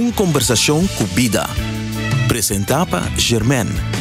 Un kombersashon ku bida. Presentá pa Germaine.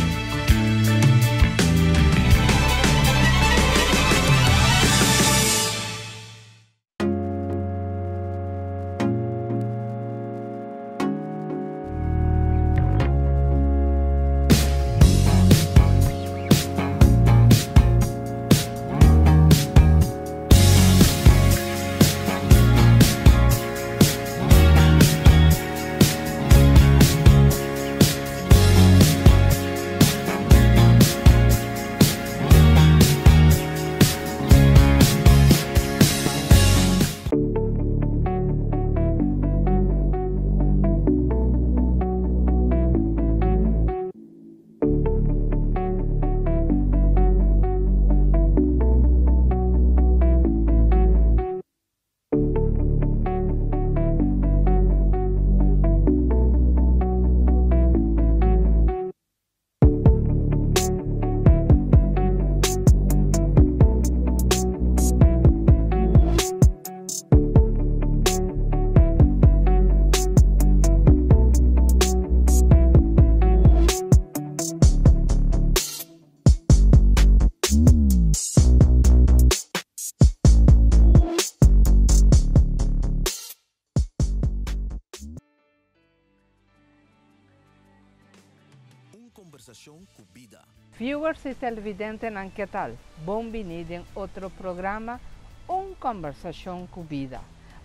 Un kombersashon ku bida. Viewers y televidentenan ke tal? Bon bini den otro programa Un Kombersashon ku Bida.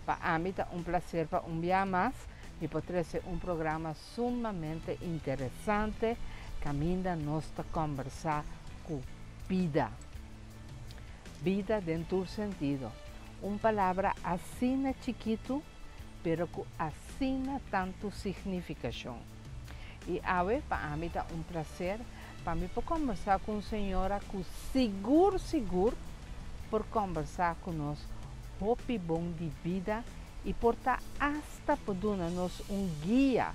Pa ami ta un placer pa un bia mas mi por trece un programa sumamente interesante caminda nos ta combersa cu bida. Bida den tur sentido. Un palabra asina chikitu pero cu asina tantu significacion. Y awe pa ami ta un placer pa mi por combersa cu un señora cu sigur sigur por combersa cu nos hopi bon di bida y por ta hasta por duna nos un guia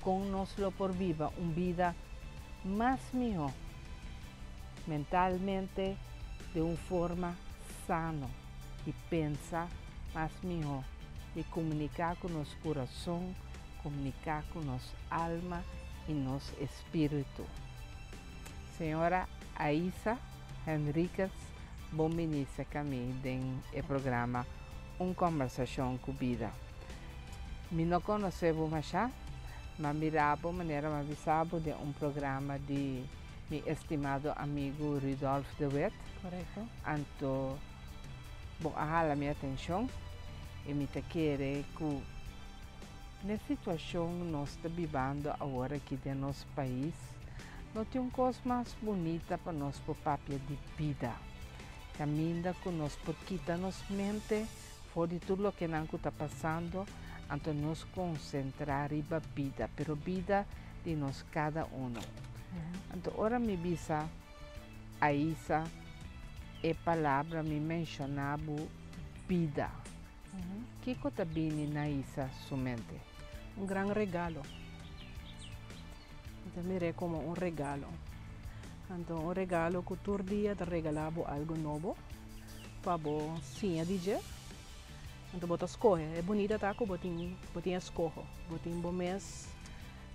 con nos lo por biba un bida mas miho mentalmente den un forma sano y pensa mas miho y comunica cu nos curason, comunica cu nos alma y nos espiritu. Señora Aisa Henriquez, bon bini serka mi den e programa Un Combersacion cu Bida. Mi no conoce bo masha, ma mira bo manera mi a bisa bo den un programa di mi estimado amigo Rudolf de Wit. Correcto. Anto bo a hala mi atencion y mi ta kere cu n'e situacion nos ta bibando awor aki den nos pais, no tin un cos mas bunita pa nos por papia di bida. Caminda cu nos por kita nos mente for di tur lokenan cu ta pasando, anto nos concentra riba bida, pero bida di nos cada uno. Anto ora mi bisa Aisa e palabra mi menciona bo bida. Kico ta bini na Aisa su mente? Un gran regalo. Mi ta mir'é como un regalo. Anto un regalo cu tur dia ta regala bo algo nobo pa bo siña di dje. Anto bo ta scoge. E bunita ta cu bo tin bo tin escoho. Bo tin bo mes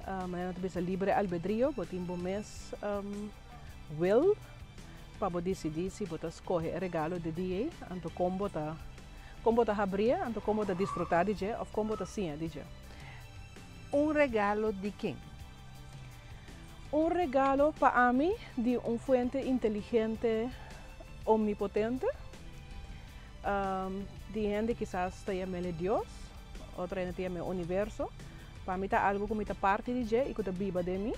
manera nan ta bisa libre albedrio, bo tin bo mes wil pa bo dicidi si bo ta scoge e regalo di dia ei, anto con bo ta con bo ta habri'e, anto con bo ta disfruta di dje of con bo ta siña di dje. Un regalo di ken? Un regalo pa ami di un fuente inteligente omnipotente. Tin hende kisas ta yam'el e Dios, otro hende ta yam'e universo. Pa mi ta algu ku mi ta parti di dje i ku ta biba den mi.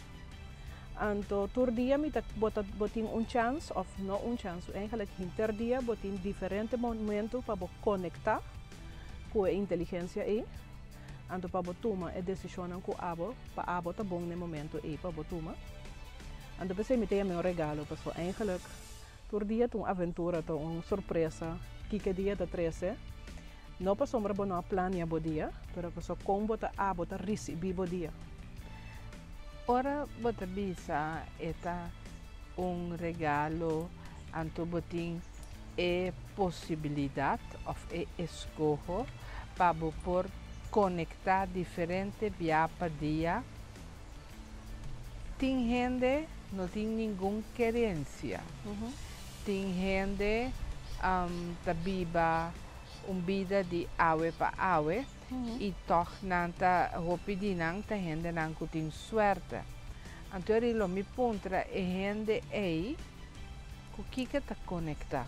Anto tur dia mi ta bo ta bo tin un chans òf no un chans, eigenlijk henter dia bo tin diferente momentu pa bo konektá ku e inteligensia ei. Anto pa bo tuma e desishonnan ku abo, pa abo ta bon na e momento ei pa bo tuma. Anto p'esei mi ta yam'é un regalo, pasobra eigenlijk tur dia ta un aventura, ta un sorpresa kiko e dia ta trese. No pasobra bo no a plania bo dia, pero pasobra kon bo ta abo ta risibí bo dia. Ora bo ta bisa e ta un regalo, anto bo tin e posibilidat òf e eskoho pa bo por. konektá diferente bia pa dia. Tin hende no tin ningun kerensia. Tin hende ta biba un bida di awe pa awe i tòg nan ta hopi di nan ta hendenan ku tin suerte. Anto eri lo mi puntra e hende ei ku kiko ta konektá?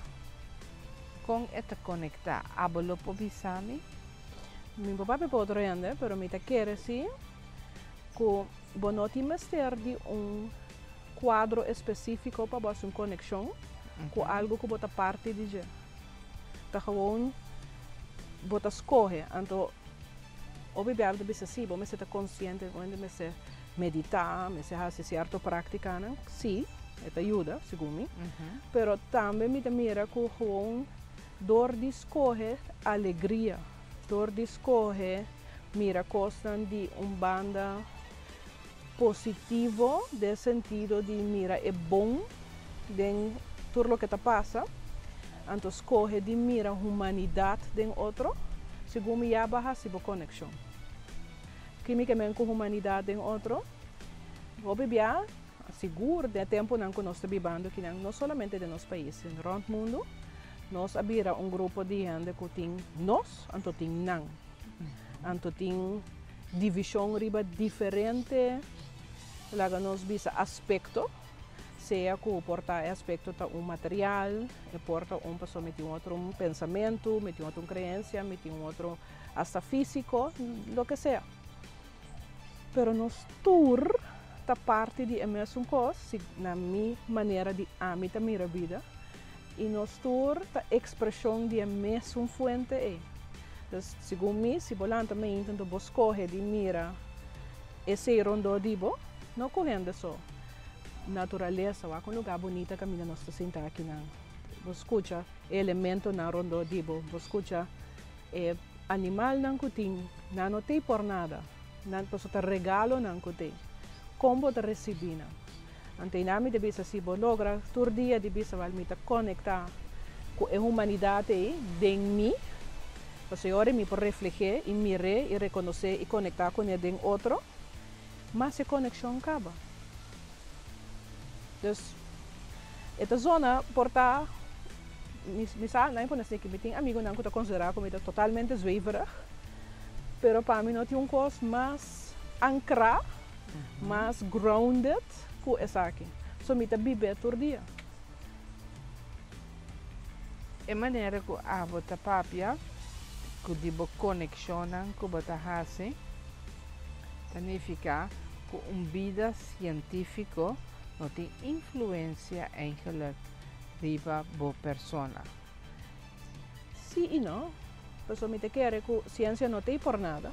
Kon e ta konektá? Abo lo por bisa mi? Mi por papia pa otro hende, pero mi ta kere si ku bo no tin mester di un kuadro espesífiko pa bo hasi un konekshon ku algu ku bo ta parti di dje. Ta gewoon bo ta skohe. Anto hopi biaha bo ta bisa si, bo mester ta konsiente, bo mester meditá, mester hasi sierto práktikanan. Sí, e ta yuda, segun mi. Pero tambe mi ta mira ku gewoon dor di skohe alegria, dor di skohe mira kosnan di un banda positivo, den sentido di mira e bon den tur loke ta pasa, anto skohe di mira humanidat den otro, segun mi ya bo a hasi bo konekshon. Ki mi ke men ku humanidat den otro? Hopi bia, sigur den e tempunan ku nos ta bibando kinan, no solamente den nos pais, sino rònt mundu, nos a bira un grupo di hende ku tin nos, anto tin nan. Anto tin divishon riba diferente, laga nos bisa, aspekto, sea ku por ta e aspekto ta un material, e por ta un pasobra mi tin un otro pensamentu, mi tin otro un kreensia, mi tin un otro hasta físiko, loke sea. Pero nos tur ta parti di e mesun kos, si na mi manera di ami ta mira bida, i nos tur ta ekspreshon di e mesun fuente ei. Dus, segun mi, si bo lanta mainta anto bo skohe di mira esei rondó di bo, no ku hende so, naturalesa, wak un lugá bunita kaminda nos ta sinta akinan. Bo skucha e elementonan rondó di bo, bo skucha e animalnan ku tin, nan no t'ei por nada, nan pasobra ta regalonan ku t'ei. Kon bo ta risibí nan? Anto einan mi ta bisa si bo logra tur dia di bisa wèl mi ta konektá ku e humanidat ei den mi, pasobra e ora mi por refleh'é i mir'é i rekonosé i konektá kuné den otro, mas e konekshon kaba. Dus e ta zona por ta mi mi sa nan pone asina ki mi tin amigunan ku ta konsiderá ku mi ta totalmente zweverig, pero pa mi no tin un kos mas ankrá mas grounded ku esaki. So mi ta bib'é tur dia. E manera ku abo ta papia ku di bo konekshonnan ku bo ta hasi ta nifiká ku un bida sientífiko no tin influensia eigenlik riba bo persona. Sí i no. Pasobra mi ta kere ku siensia no ta ei por nada.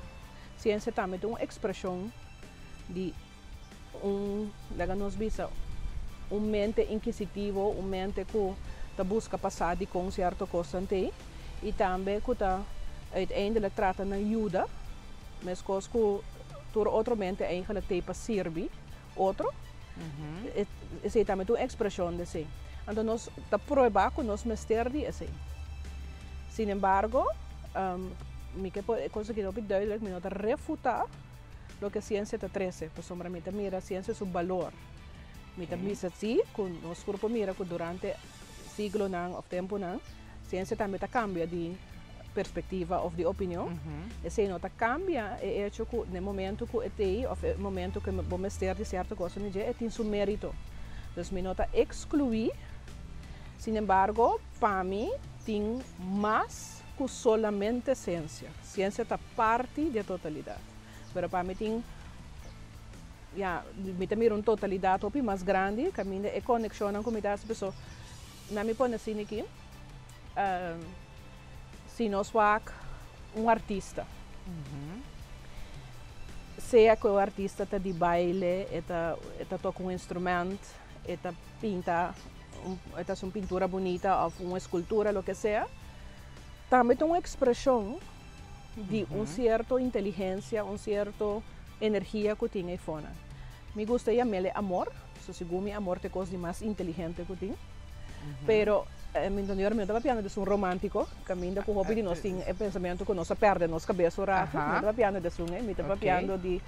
Siensia tambe ta un ekspreshon di un, laga nos bisa, un mente inkisitivo, un mente ku ta buska pa sa dikon sierto kosnan ta ei, i tambe ku ta uiteindelijk trata na yuda, meskos ku tur otro mente eigenlijk ta ei pa sirbi otro. Esei tambe ta un ekspreshon di esei. Anto nos ta prueba ku nos mester di esei. Sin embargo, mi ke por e kos aki hopi duidelijk, mi no ta refuta loke siensia ta trese, pasobra mi ta mira siensia su balor. Mi ta bisa si ku nos tur por mira ku durante siglonan òf tempunan siensia tambe ta kambia di perspektiva òf di opinion. Esei no ta kambia e echo ku na e momento ku e t'ei òf e momento ku bo mester di sierto kos di dje e tin su merito. Dus mi no ta ekskluí, sin embargo pa mi tin mas ku solamente siensia. Siensia ta parti di e totalidat. Pero pa mi tin, ya, mi ta mira un totalidat hopi mas grandi kaminda e konekshonnan ku mi ta hasi paso na mi pone asina aki, si nos wak un artista, sea ku e artista ta di baile, e ta e ta toka un instrument, e ta pinta e ta hasi un pintura bunita òf un eskultura, loke sea, tambe ta un ekspreshon di un sierto inteligensia, un sierto energia ku tin eifonan. Mi gusta yam'el e amor, so segun mi amor ta e kos di mas inteligente ku tin. Pero. Mi no ta papiando di un romántico, caminda cu hopi di nos tin e pensamento cu nos a perde nos cabes un rato. Mi no ta papiando di esun, mi ta papiando di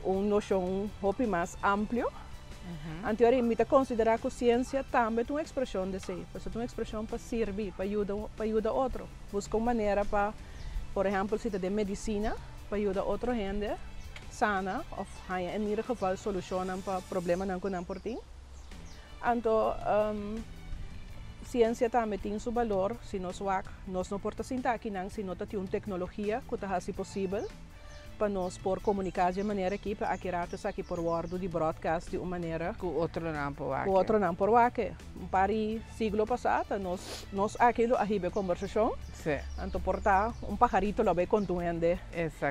un nocion hopi mas amplio. Anto mi ta considera cu ciencia tambe ta un expresion di esey, pasobra ta un expresion pa sirbi, pa yuda otro. Busca un manera pa, por ehempel, si ta den medicina, pa yuda otro hende sana of haya in ieder geval solucion pa problemanan cu nan por tin. Anto, ciencia tambe tin su balor. Si nos wak, nos no por ta sinta akinan si no tin un tecnologia cu ta haci posibel pa nos por comunica di manera aki, pa aki rato aki por wordo di broadcast di un manera cu otronan por wak. Cu otronan por wak. Un par di siglo pasa, nos aki lo a hiba conversacion. Anto por ta un pajarito lo bay conta hende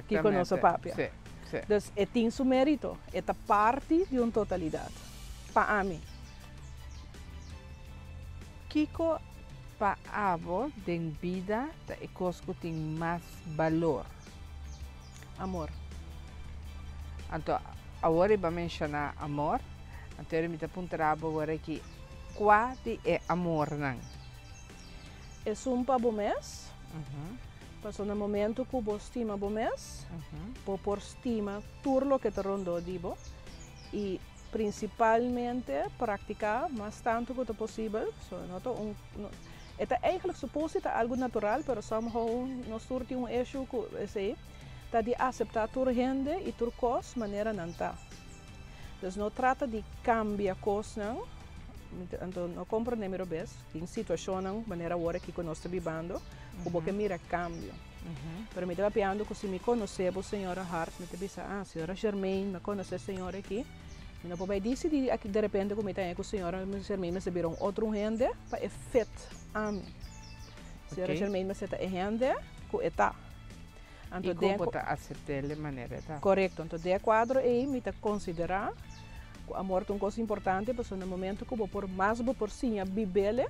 kico nos a papia. Si, si. Dus e tin su merito, e ta parti di un totalidad. Pa ami. Kico pa abo den bida ta e cos cu tin mas balor? Amor. Anto, awor bo a menciona amor. Anto, mi ta puntra awor aki, cua di e amornan? Esun pa bo mes. Paso na momento cu bo stima bo mes, bo por stima tur loke ta rond di bo. Y principalmente practica mas tanto cuanto posibel. So, no ta un, no, ta eigenlijk supposed ta algo natural, pero somehow nos tur tin un issue cu esey, ta di acepta tur hende y tur cos manera nan ta. Dus no trata di cambia cosnan, anto no comprende mi robes, tin situacionnan manera awor aki cu nos ta bibando, cu bo mira cambio. Pero mi ta papiando cu si mi conoce bo, señora Hart, mi ta bisa, ah, señora Germain, mi conoce señora aki, mi no por dicidi aki di repente cu mi ta cu señora Germain mester bira un otro hende pa e fit ami. Señora Germain mester ta e hende cu e ta. Anto, y con ta acepta e manera ta? Correcto. Anto, den cuadro ey mi ta considera cu amor ta un cos importante, pasobra na momento cu bo por mas bo por siña bib'e,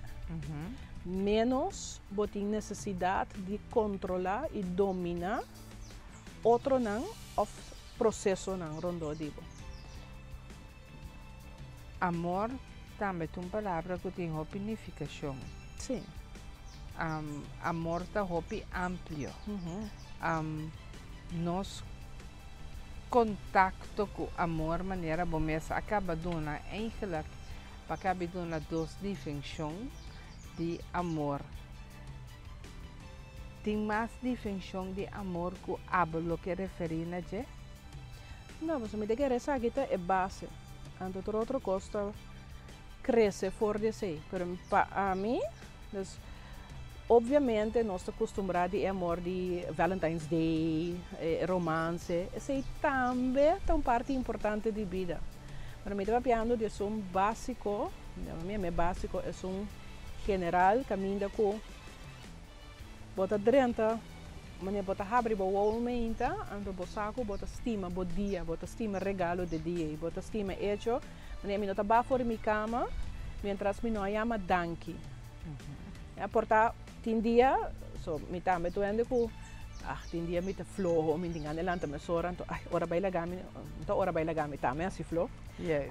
menos bo tin necesidad di controla y domina otronan of procesonan rond di bo. Amor tambe ta un palabra cu tin hopi nificacion. Amor ta hopi amplio. Nos contacto cu amor, manera bo mes a caba duna, eigenlijk bo a caba duna dos definicion di amor. Tin mas definicion di amor cu abo lo kier referi na dje? No, mas mi ta kere esaki ta e base. Anto tur otro cos ta crece for di esey. Pero pa ami, dus, obviamente nos ta acostumbra di amor di Valentine's Day, romance, esey tambe ta un parti importante di bida. Pero mi ta papiando di un basico, mi basico e un general caminda cu bo ta drenta, manera bo ta habri bo wowo mainta, anto bo sa cu bo ta stima bo dia, bo ta stima regalo di dia, bo ta stima hecho, manera mi no ta baha for di mi cama, mientras mi no a yama danki. Ja, por ta tin dia, so mi tambe ta hende cu, ah, tin dia mi ta floho, mi tin gana lanta mesora, anto, ai, ora bay laga mi, anto ora bay laga mi tambe asina floho.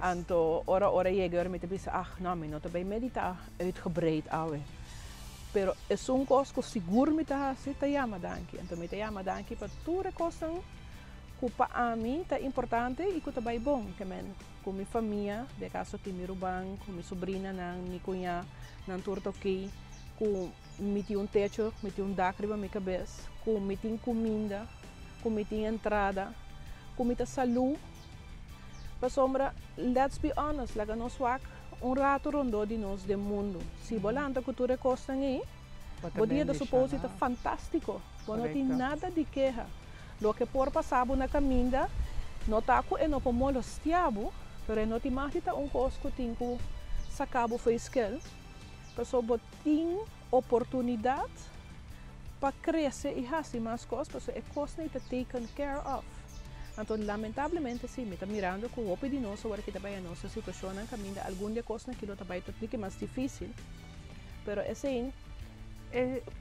Anto ora yega, ora mi ta bisa, ah, no, mi no ta bay medita uitgebreid awe. Pero e un cos cu sigur mi ta haci, ta yama danki. Anto mi ta yama danki pa tur cosnan cu pa ami ta importante y cu ta bay bon. Kemen, cu mi famia, den caso cu mi ruman, cu mi sobrinanan, mi cuña, nan tur ta oké, cu mi tin un techo, mi tin un dak riba mi cabes, cu mi tin cuminda, cu mi tin entrada, cu mi ta salud. Pasobra, let's be honest, laga nos wak un rato rond di nos den mundo. Si bo lanta cu tur e cosnan ey, bo dia ta supposed ta fantastico. Bo no tin nada di keha. Loke por pasa bo na caminda, no ta cu e no por molestia bo, pero e no tin mas ta un cos cu tin cu saca bo fo'i skel. Pasobra bo tin oportunidad pa crece y haci mas cos, pasobra e cosnan ta taken care of. Anto, lamentablemente, si, mi ta mirando cu hopi di nos awor cu ta bay nos situacion caminda algun di e cosnan cu ta bay tot mas dificil. Pero asina,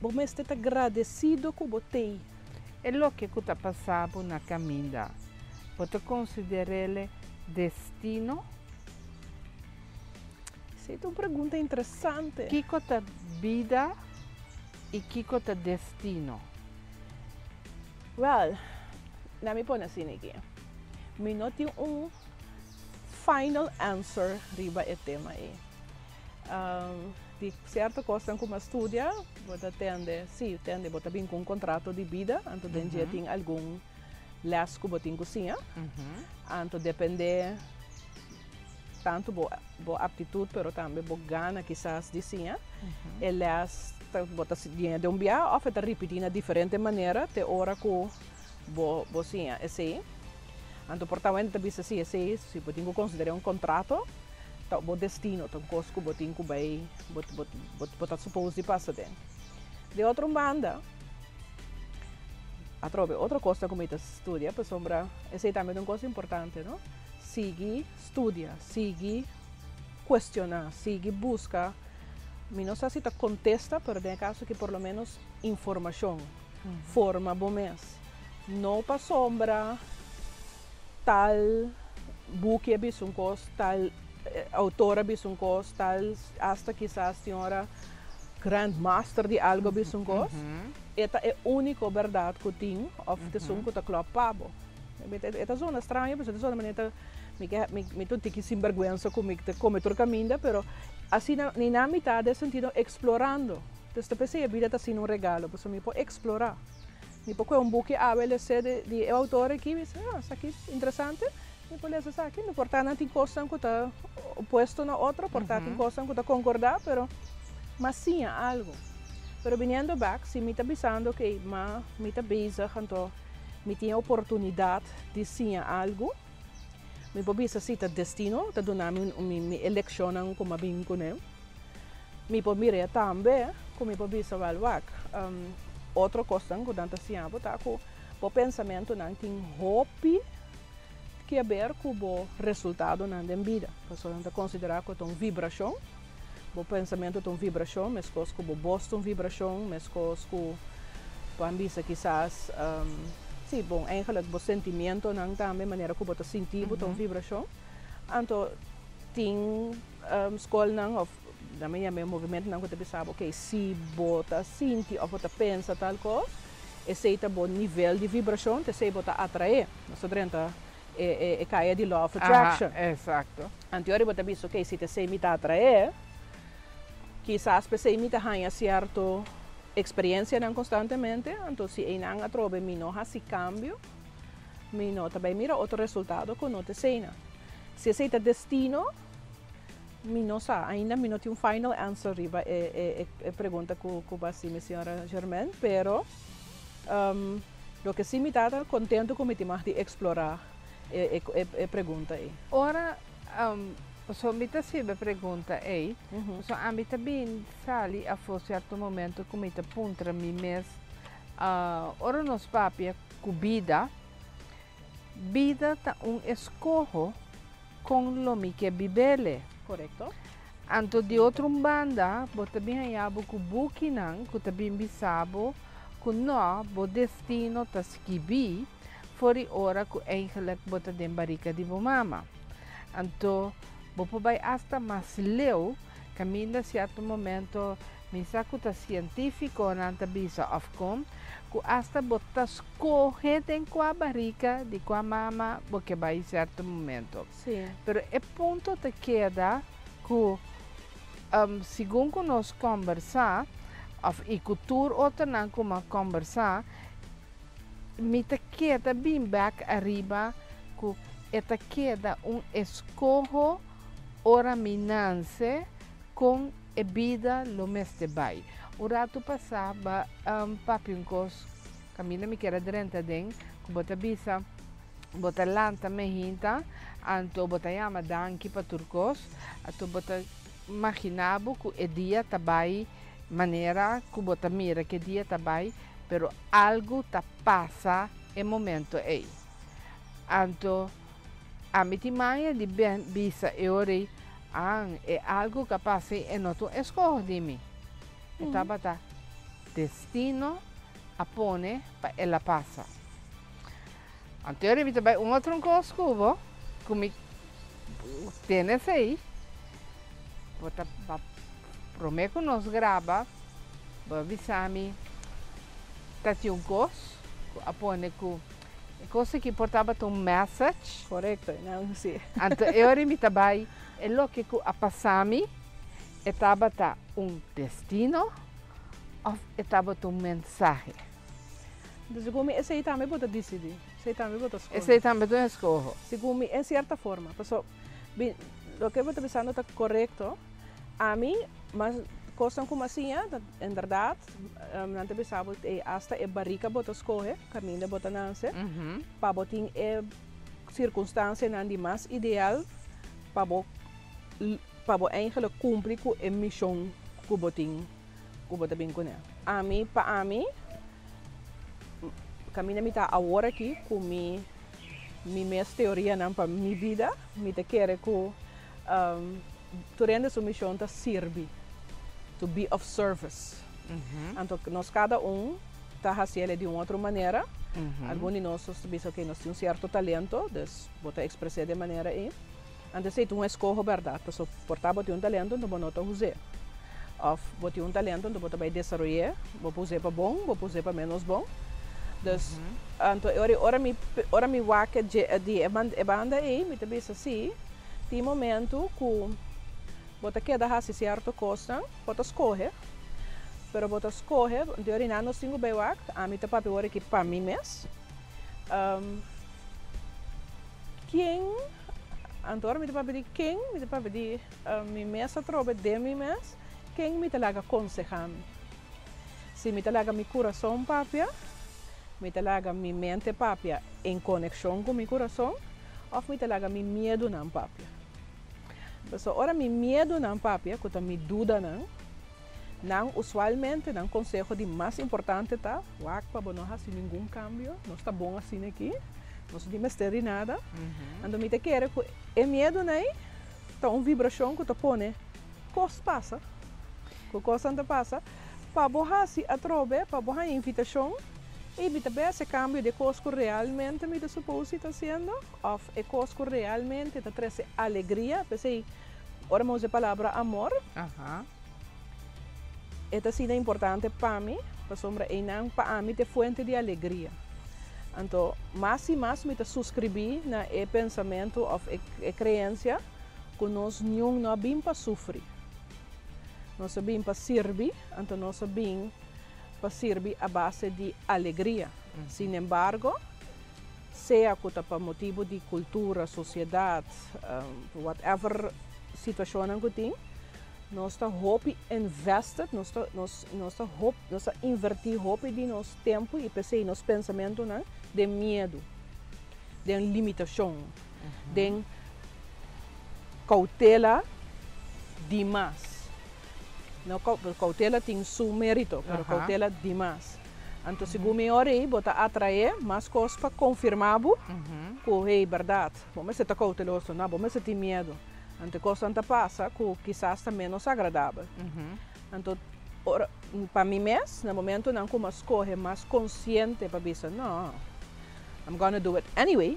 bo mester ta agradecido cu bo tin. E loke cu ta pasando na caminda, bo ta consider'e destino? Esei ta un pregunta interesante. Kiko ta bida i kiko ta destino? Well, laat mi pone asina aki. Mi no tin un final answer riba e tema ei. Di sierto kosnan ku mi a studia, bo ta tende, si, tende bo ta bin ku un kontrato di bida, anto den dje tin algun les ku bo tin ku siña. Anto depende tantu bo bo aptitut pero tambe bo gana kisas di siña, e les ta bo ta siña den un bia òf e ta ripití na diferente manera te ora ku bo bo siña esei. Anto por ta wende ta bisa si esei si bo tin ku konsider'é un kontrato ta bo destino, ta un kos ku bo tin ku bai bo bo bo ta supos di pasa den. Di otro un banda atrobe otro kos ta ku mi ta studia pasobra esei tambe ta un kos importante no, sigui studia, sigui cuestiona, sigui busca, mi no sa si ta contesta, pero den e caso aki por lo menos informacion, forma bo mes, no pasobra tal buki a bisa un cos, tal autor a bisa un cos, tal hasta kisas tin ora grand master di algo a bisa un cos, e ta e unico berdad cu tin of t'esun cu ta klop pa bo. E ta zona straño, pasobra e ta zona manera ta Mi ke mi mi ta un tiki sinberguensa ku mi ta kome tur kaminda, pero asina ni na mitad den sentido eksplorando. Entonces ta p'esei e bida ta asina un regalo, pasobra mi por eksplorá. Mi por kohe un buki awe les'é di di e outor aki, mi bisa, ah, esaki interesante, mi por lesa esaki. No por ta nan tin kosnan ku ta opuesto na otro, por ta tin kosnan ku ta konkordá, pero m'a siña algu. Pero biniendo bèk, si mi ta bisando ke ma mi ta bezig, anto mi tin e oportunidat di siña algu. Mi por bisa si ta destino ta duna mi mi mi eleccionnan cu mi a bin cune. Mi por mir'é tambe cu mi por bisa wel wak otro cosnan cu nan ta siña bo ta cu bo pensamentonan tin hopi ke ber cu bo resultadonan den bida. Pasobra nan ta considera cu ta un vibracion, bo pensamento ta un vibracion mescos cu bo bos ta un vibracion, mescos cu bo a bisa kisas. Sí, bon, eigenlijk bo sentimientonan tambe, manera ku bo ta sinti bo ta un vibrashon. Anto tin skolnan òf nan mi yama e movimentonan ku ta bisa bo, okay, si bo ta sinti òf bo ta pensa tal kos, esei ta bo nivel di vibrashon, ta esei bo ta atraé. Nos ta drenta e e kaya di law of attraction. Aha, esakto. Anto yori bo ta bisa, okay, si ta esei mi ta atraé, kisas p'esei mi ta haña sierto Experiencianan constantemente, anto si eynan atrobe mi no haci cambio, mi no ta bay mira otro resultado cu no ta eseynan. Si esey ta destino, mi no sa, ainda mi no tin un final answer riba e e pregunta cu cu bo haci mi señora Germaine, pero loke si mi ta ta contento cu mi tin mag di explora e e pregunta ey. Ora Pasobra mi ta sirbi pregunta ei, pasobra ami ta bin sali afó sierto momento ku mi ta puntra mi mes, ora nos papia ku bida, bida ta un eskoho kon lo mi ke bibele. Korekto. Anto di otro un banda bo ta bin haña bo ku bukinan ku ta bin bisa bo ku nò, bo destino ta skibí for di ora ku eigenlik bo ta den barika di bo mama. Anto bo por bai asta mas leu, kaminda sierto momento mi sa ku ta sientifikonan ta bisa òf kon, ku asta bo ta skohe den kua barika di kua mama bo ke bai sierto momento. Pero e punto ta keda ku segun ku nos kòmbersá òf i ku tur otronan ku mi a kòmbersá, Mi ta keda bin bek ariba ku e ta keda un eskoho ora mi nanse kon e bida lo mester bai. Un ratu pasá ba papia un kos kaminda mi kier a drenta aden ku bo ta bisa bo ta lanta mehinta anto bo ta yama danki pa tur kos anto bo ta magina bo ku e dia ta bai manera ku bo ta mira ku e dia ta bai Pero algu ta pasa e momento ei. Anto ami tin maña di bisa e ora ei, An, e algu ku a pasa ei e no ta un eskoho di mi. E tabata destino a pone pa el a pasa. Anto e ora mi ta bai un otro kos ku bo, ku mi tene esei. Bo ta promé ku nos graba, bo a bisa mi ta tin un kos ku a pone ku e kos aki por tabata un message. Korekto, nan si. Anto e ora mi ta bai e loke ku a pasa mi e tabata un destino òf e tabata un mensahe? Segun mi esei tambe bo ta disidí, esei tambe bo ta skohe. Esei tambe ta un eskoho. Segun mi en sierta forma, paso loke bo ta bisando ta korekto, ami mas kosnan ku mi a siña ta inderdat nan ta bisa bo asta e barika bo ta skohe kaminda bo ta nase pa bo tin e sirkunstansianan di mas ideal pa bo pa bo eigenlijk kumpli ku e mishon ku bo tin ku bo ta bin kuné. Ami pa ami kaminda mi ta awor aki ku mi mi mes teorianan pa mi bida, mi ta kere ku tur hende su mishon ta sirbi, to be of service. Anto nos kada un ta hasiel di un otro manera. Algun di nos ta bisa ok nos tin un sierto talento, dus bo ta ekspres'é di e manera ei. Anto esei ta un eskoho bèrdat, pasobra por ta bo tin un talento anto bo no ta us'é. Òf bo tin un talento anto bo ta bai desaroy'é, bo por us'é pa bon, bo por us'é pa ménos bon. Dus, anto e ora ora mi ora mi wak e dje di e e banda ei, mi ta bisa sí, tin momentu ku bo ta keda hasi sierto kosnan, bo ta skohe, pero bo ta skohe, anto e ora nan nos tin ku bai wak, ami ta papia ora aki pa mi mes. Ken, anto ora mi ta papia di ken, mi ta papia di mi mes atrobe den mi mes, ken mi ta laga konsehá mi? Si mi ta laga mi kurason papia, mi ta laga mi mente papia en konekshon ku mi kurason, òf mi ta laga mi miedunan papia? Pasobra ora mi miedunan papia, ku ta mi dudanan, Nan usualmente nan konseho di mas importante ta, Wak pa bo no hasi ningun kambio, nos ta bon asina aki, nos no tin mester di nada. Anto mi ta kere ku e miedunan ei ta un vibrashon ku ta pone kos pasa, ku kosnan ta pasa, pa bo hasi atrobe, pa bo haña invitashon, ei mi ta bai hasi e kambio di e kos ku realmente mi ta supos si ta hasiendo òf e kos ku realmente ta trese alegria. P'esei ora mi usa e palabra amor. E ta asina importante pa mi, pasobra einan pa ami ta e fuente di alegria. Anto, mas i mas mi ta suskribí na e pensamentu òf e kreensia ku nos niun no a bin pa sufri. Nos a bin pa sirbi, anto nos a bin pa sirbi a base di alegria. Sinembargo, sea ku ta pa motibu di kultura, sosiedat, whatever situashonnan ku tin, Nos ta hopi invested, nos ta nos nos ta hop nos ta invertí hopi di nos tempu i p'esei nos pensamentunan den miedu, den limitashon, den koutela dimas. No koutela tin su merito, pero koutela dimas. Anto segun mi ora ei bo ta atraé mas kos pa konfirmá bo ku hey bèrdat, bo mester ta kouteloso, no bo mester tin miedu. Anto e kosnan ta pasa ku kisas ta ménos agradabel. Anto ora pa mi mes na momentunan ku mi a skohe mas konsiente pa bisa no, I'm gonna do it anyway,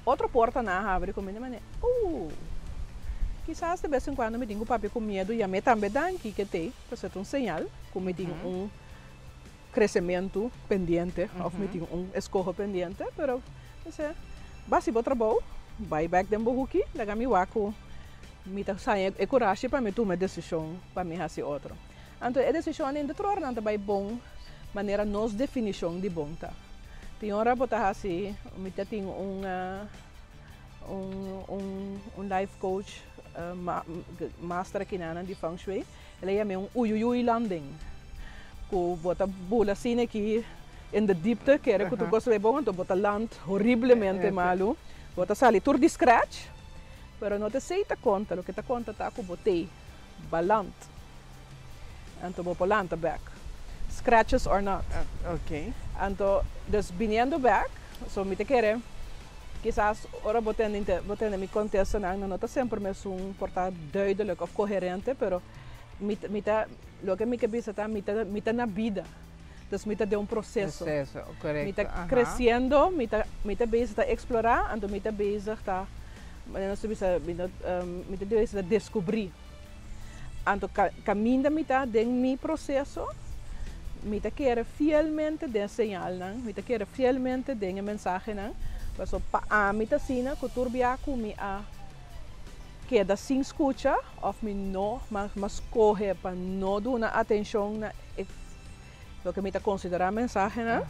otro portanan a habri ku mi di manera, ooh, kisas de bes en kuando mi tin ku papia ku miedu yam'é tambe danki ke t'ei, pasobra ta un señal ku mi tin un kresementu pendiente òf mi tin un eskoho pendiente, pero mi basi bo trabou, bai bèk den bo huki, laga mi wak ku mi ta haña e kurashi pa mi tuma e desishon pa mi hasi otro. Anto e desishon ainda tur ora nan ta bai bon manera nos definishon di bon ta. Tin ora bo ta hasi, mi ta tin un un life coach master akinanan di feng shui, El a yam'é un uyuyuy landing, ku bo ta bula asina aki in de diepte, kere ku tur kos ta bai bon, anto bo ta land horiblemente malu, bo ta sali tur di scratch, pero no ta esei ta konta, loke ta konta ta ku bo t'ei baland, anto bo por lanta bèk, scratches or not. Anto, dus biniendo bèk, so mi ta kere. Kisas ora bo tende bo tende mi kontestanan nan no ta semper mesun por ta duidelijk of koherente pero mi mi ta loke mi ke bisa ta mi ta mi ta na bida dus mi ta den un proseso Proseso, mi ta korekto, aha. kresiendo mi ta mi ta bezig ta eksplorá anto mi ta bezig ta Manera nos ta bisa, mi ta, mi ta debe ta descubrí. Anto caminda mi ta den mi proceso, mi ta kere fielmente den señalnan, mi ta kere fielmente den e mensahenan, paso pa ami ta asina cu tur bia cu mi a keda sin scucha of mi no, ma ma scoge pa no duna atencion na e loke mi ta considera mensahenan,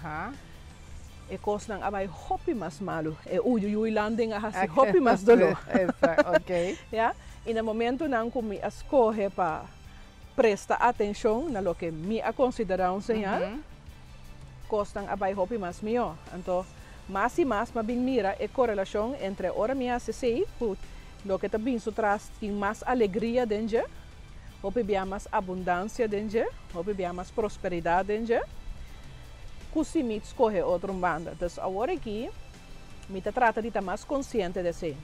E kosnan a bai hopi mas malu. E uyuyuy landing a hasi hopi mas doló. Ya, i na momentunan ku mi a skohe pa presta atenshon na loke mi a konsiderá un señal, kosnan a bai hopi mas mihó. Anto, mas i mas mi a bin mira e korelashon entre ora mi hasi esei ku loke ta bin su tras tin mas alegria den dje, hopi bia mas abundansia den dje, hopi bia mas prosperidat den dje. Ku si mi skohe otro un banda. Dus awor aki mi ta trata di ta mas konsiente di esei.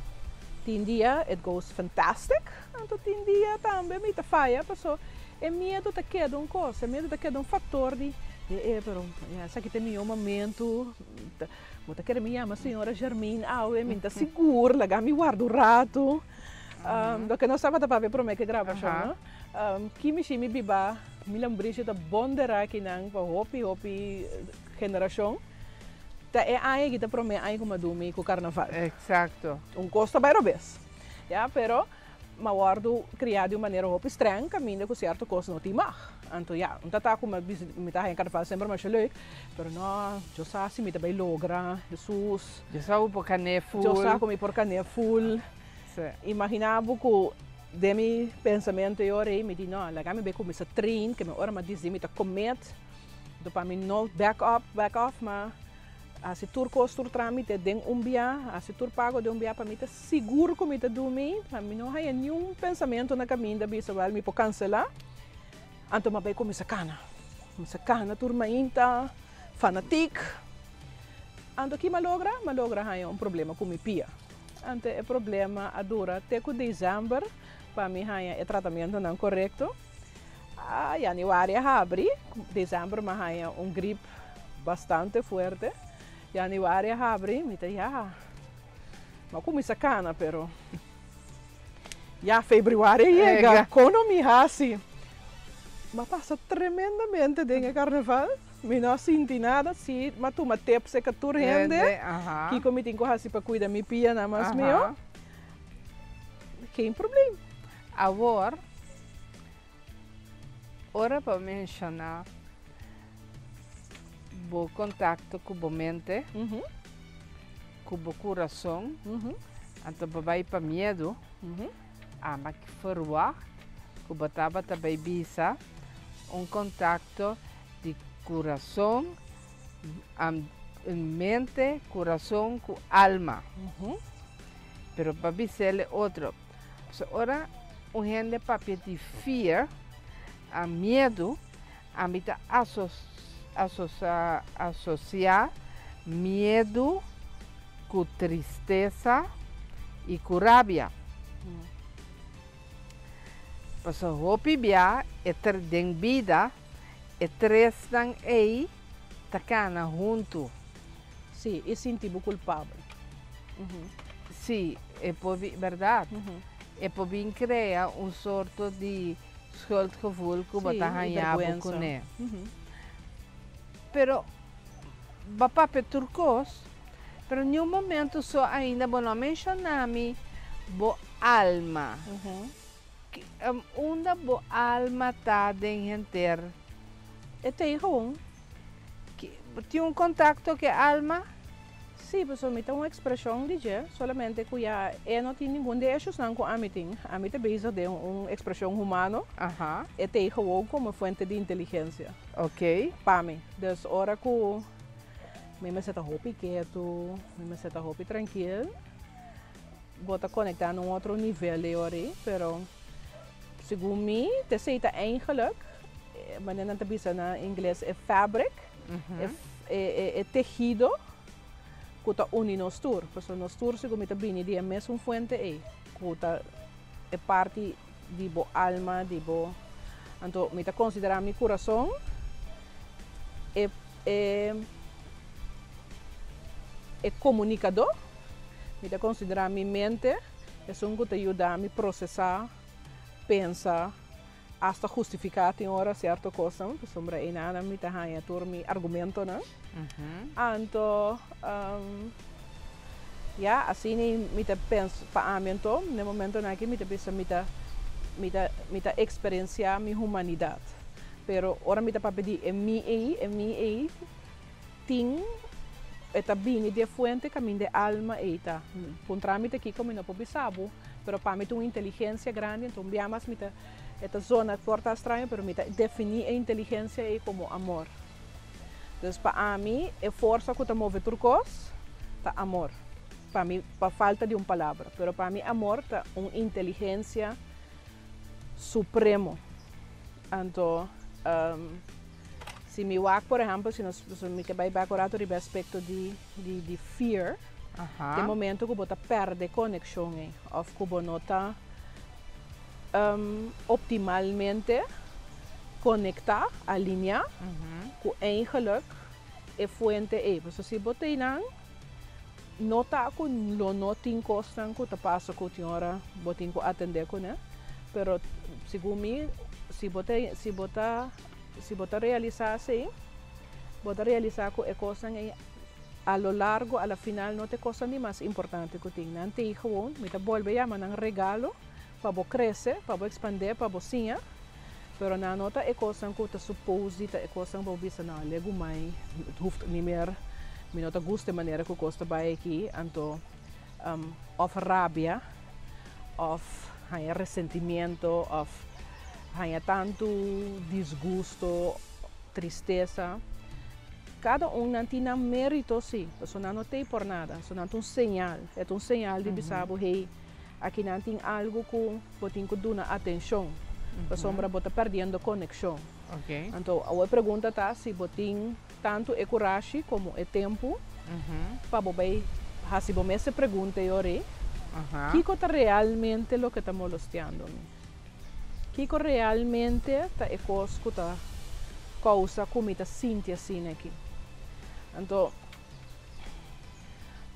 Tin dia it goes fantastic, anto tin dia tambe mi ta faya paso e miedu ta keda un kos, e miedu ta keda un faktor di e e pero esaki ta e mihó momentu, bo ta kere mi yama señora Germaine awe, mi ta sigur, laga mi warda un ratu. Loke nos tabata papia promé ku e grabashon no. Ki mishi mi biba mi lambrishi ta bon derá akinan pa hopi hopi generashon. Ta e aña aki ta promé aña ku mi a dumi ku karnaval. Eksakto. Un kos ta bai robes. Ya, pero mi a wòrdu kriá di un manera hopi strèng kaminda ku sierto kos no tin mag. Anto ya, un tata ku mi a bisa mi ta haña karnaval semper masha leuk, pero no, yo sa si mi ta bai logra, Hesus. Yo sa ku por kané ful. Yo sa ku mi por kané ful. Imaginá bo ku den mi pensamentu e ora ei mi di, no, laga mi bai kuminsá train, ke mi ora mi a disí mi ta commit, anto pa mi no back up, back off, ma hasi tur kos, tur trámite den un bia, hasi tur pago den un bia pa mi ta sigur ku mi ta dumi, pa mi no haña niun pensamentu na kaminda bisa wèl mi por kanselá, anto mi a bai kuminsá kana, kuminsá kana tur mainta, fanatik, anto ki mi a logra? Mi a logra haña un problema ku mi pia. Ante e problema a dura te ku december pa mi haña e tratamentonan korekto. A januari a habri, december mi a haña un grip bastante fuerte. Januari a habri, mi ta ya, mi a kuminsá kana pero ya februari a yega, kono mi hasi? Mi a pasa tremendamente den e karnaval. Mi no a sinti nada, si m'a tuma tips eka tur hende, kiko mi tin ku hasi pa kuida mi pianan mas mihó, geen probleem. Awor, ora bo menshoná bo kontakto ku bo mente, ku bo kurason, anto bo bai pa miedu, Ama ki ferwagt ku bo tabata bai bisa un kontakto di kurason, mente, kurason ku alma. Pero pa bis'el e otro. Pasobra ora un hende papia di fear, miedu, ami ta asosiá miedu ku tristesa i ku rabia. Pasobra hopi bia e den bida e tresnan ei ta kana huntu. Sí, i sinti bo kulpabel. Sí, e por bin, bèrdat? E por bin krea un sorto di schuldgevoel ku bo ta haña bo kuné. Pero bo a papia tur kos, pero niun momento so ainda bo no a menshoná mi bo alma. Unda bo alma ta den henter? E ta ei gewoon. Tin un kontakto ku e alma? Sí, pasobra mi ta un ekspreshon di dje, solamente ku ya e no tin ningun di e eshosnan ku ami tin. Ami ta bezig den un ekspreshon humano, e ta ei gewoon komo fuente di inteligensia pa mi. Dus ora ku mi mester ta hopi ketu, mi mester ta hopi trankil, bo ta konektá na un otro nivel e ora ei, pero segun mi ta esei ta eigenlijk, manera nan ta bisa na ingles e fabric, e tehido ku ta uni nos tur, pasobra nos tur segun mi ta bini di e mesun fuente ei, ku ta e parti di bo alma, di bo, anto mi ta konsiderá mi kurason e e komunikadó, mi ta konsiderá mi mente. Esun ku ta yuda mi prosesá, pensa, asta hustifiká tin ora sierto kosnan, pasobra einan mi ta haña tur mi argumentonan. Anto, ya, asina mi ta pensa, pa ami anto, na e momentonan aki mi ta bisa mi ta mi ta mi ta eksperensiá mi humanidat. Pero ora mi ta papia di e mi ei, e mi ei tin, e ta bini di e fuente kaminda e alma ei ta. Puntra mi ta kiko mi no por bisa bo, pero pa mi ta un inteligensia grandi, anto un bia mas mi ta, e ta zona por ta straño, pero mi ta definí e inteligensia ei komo amor. Dus pa ami e forsa ku ta move tur kos ta amor. Pa mi, pa falta di un palabra, pero pa mi amor ta un inteligensia supremo. Anto si mi wak por ehempel, si nos mi ke bai bek un rato riba e aspecto di di fear, den momento ku bo ta perde konekshon ei of ku bo no ta optimalmente konektá, alineá ku eigenlijk e fuente ei. Pasobra si bo ta einan no ta ku lo no tin kosnan ku ta pasa ku tin ora bo tin ku atendé kuné, pero segun mi si bo ta si bo ta si bo ta realisá asei bo ta realisá ku e kosnan ei a lo largo a la final no ta e kosnan di mas importante ku tin. Nan tin gewoon, mi ta bolbe yama nan regalo pa bo krese, pa bo ekspandé, pa bo siña, pero nan no ta e kosnan ku ta supos di ta e kosnan ku bo bisa, no, legumai, het hoeft niet meer, mi no ta gusta e manera ku kos ta bai aki, anto òf rabia, òf haña resentimiento, òf haña tantu disgusto, tristesa. Kada un nan tin nan mérito sí, pasobra nan no t'ei por nada, so nan ta un señal, e ta un señal di bisa bo, hey, aki nan tin algu ku bo tin ku duna atenshon, pasobra bo ta pèrdiendo konekshon. Anto awor e pregunta ta si bo tin tantu e kurashi komo e tempu pa bo bai hasi bo mes e pregunta ei ora ei, Kiko ta realmente loke ta molostiando mi? Kiko realmente ta e kos ku ta kousa ku mi ta sinti asina aki? Anto,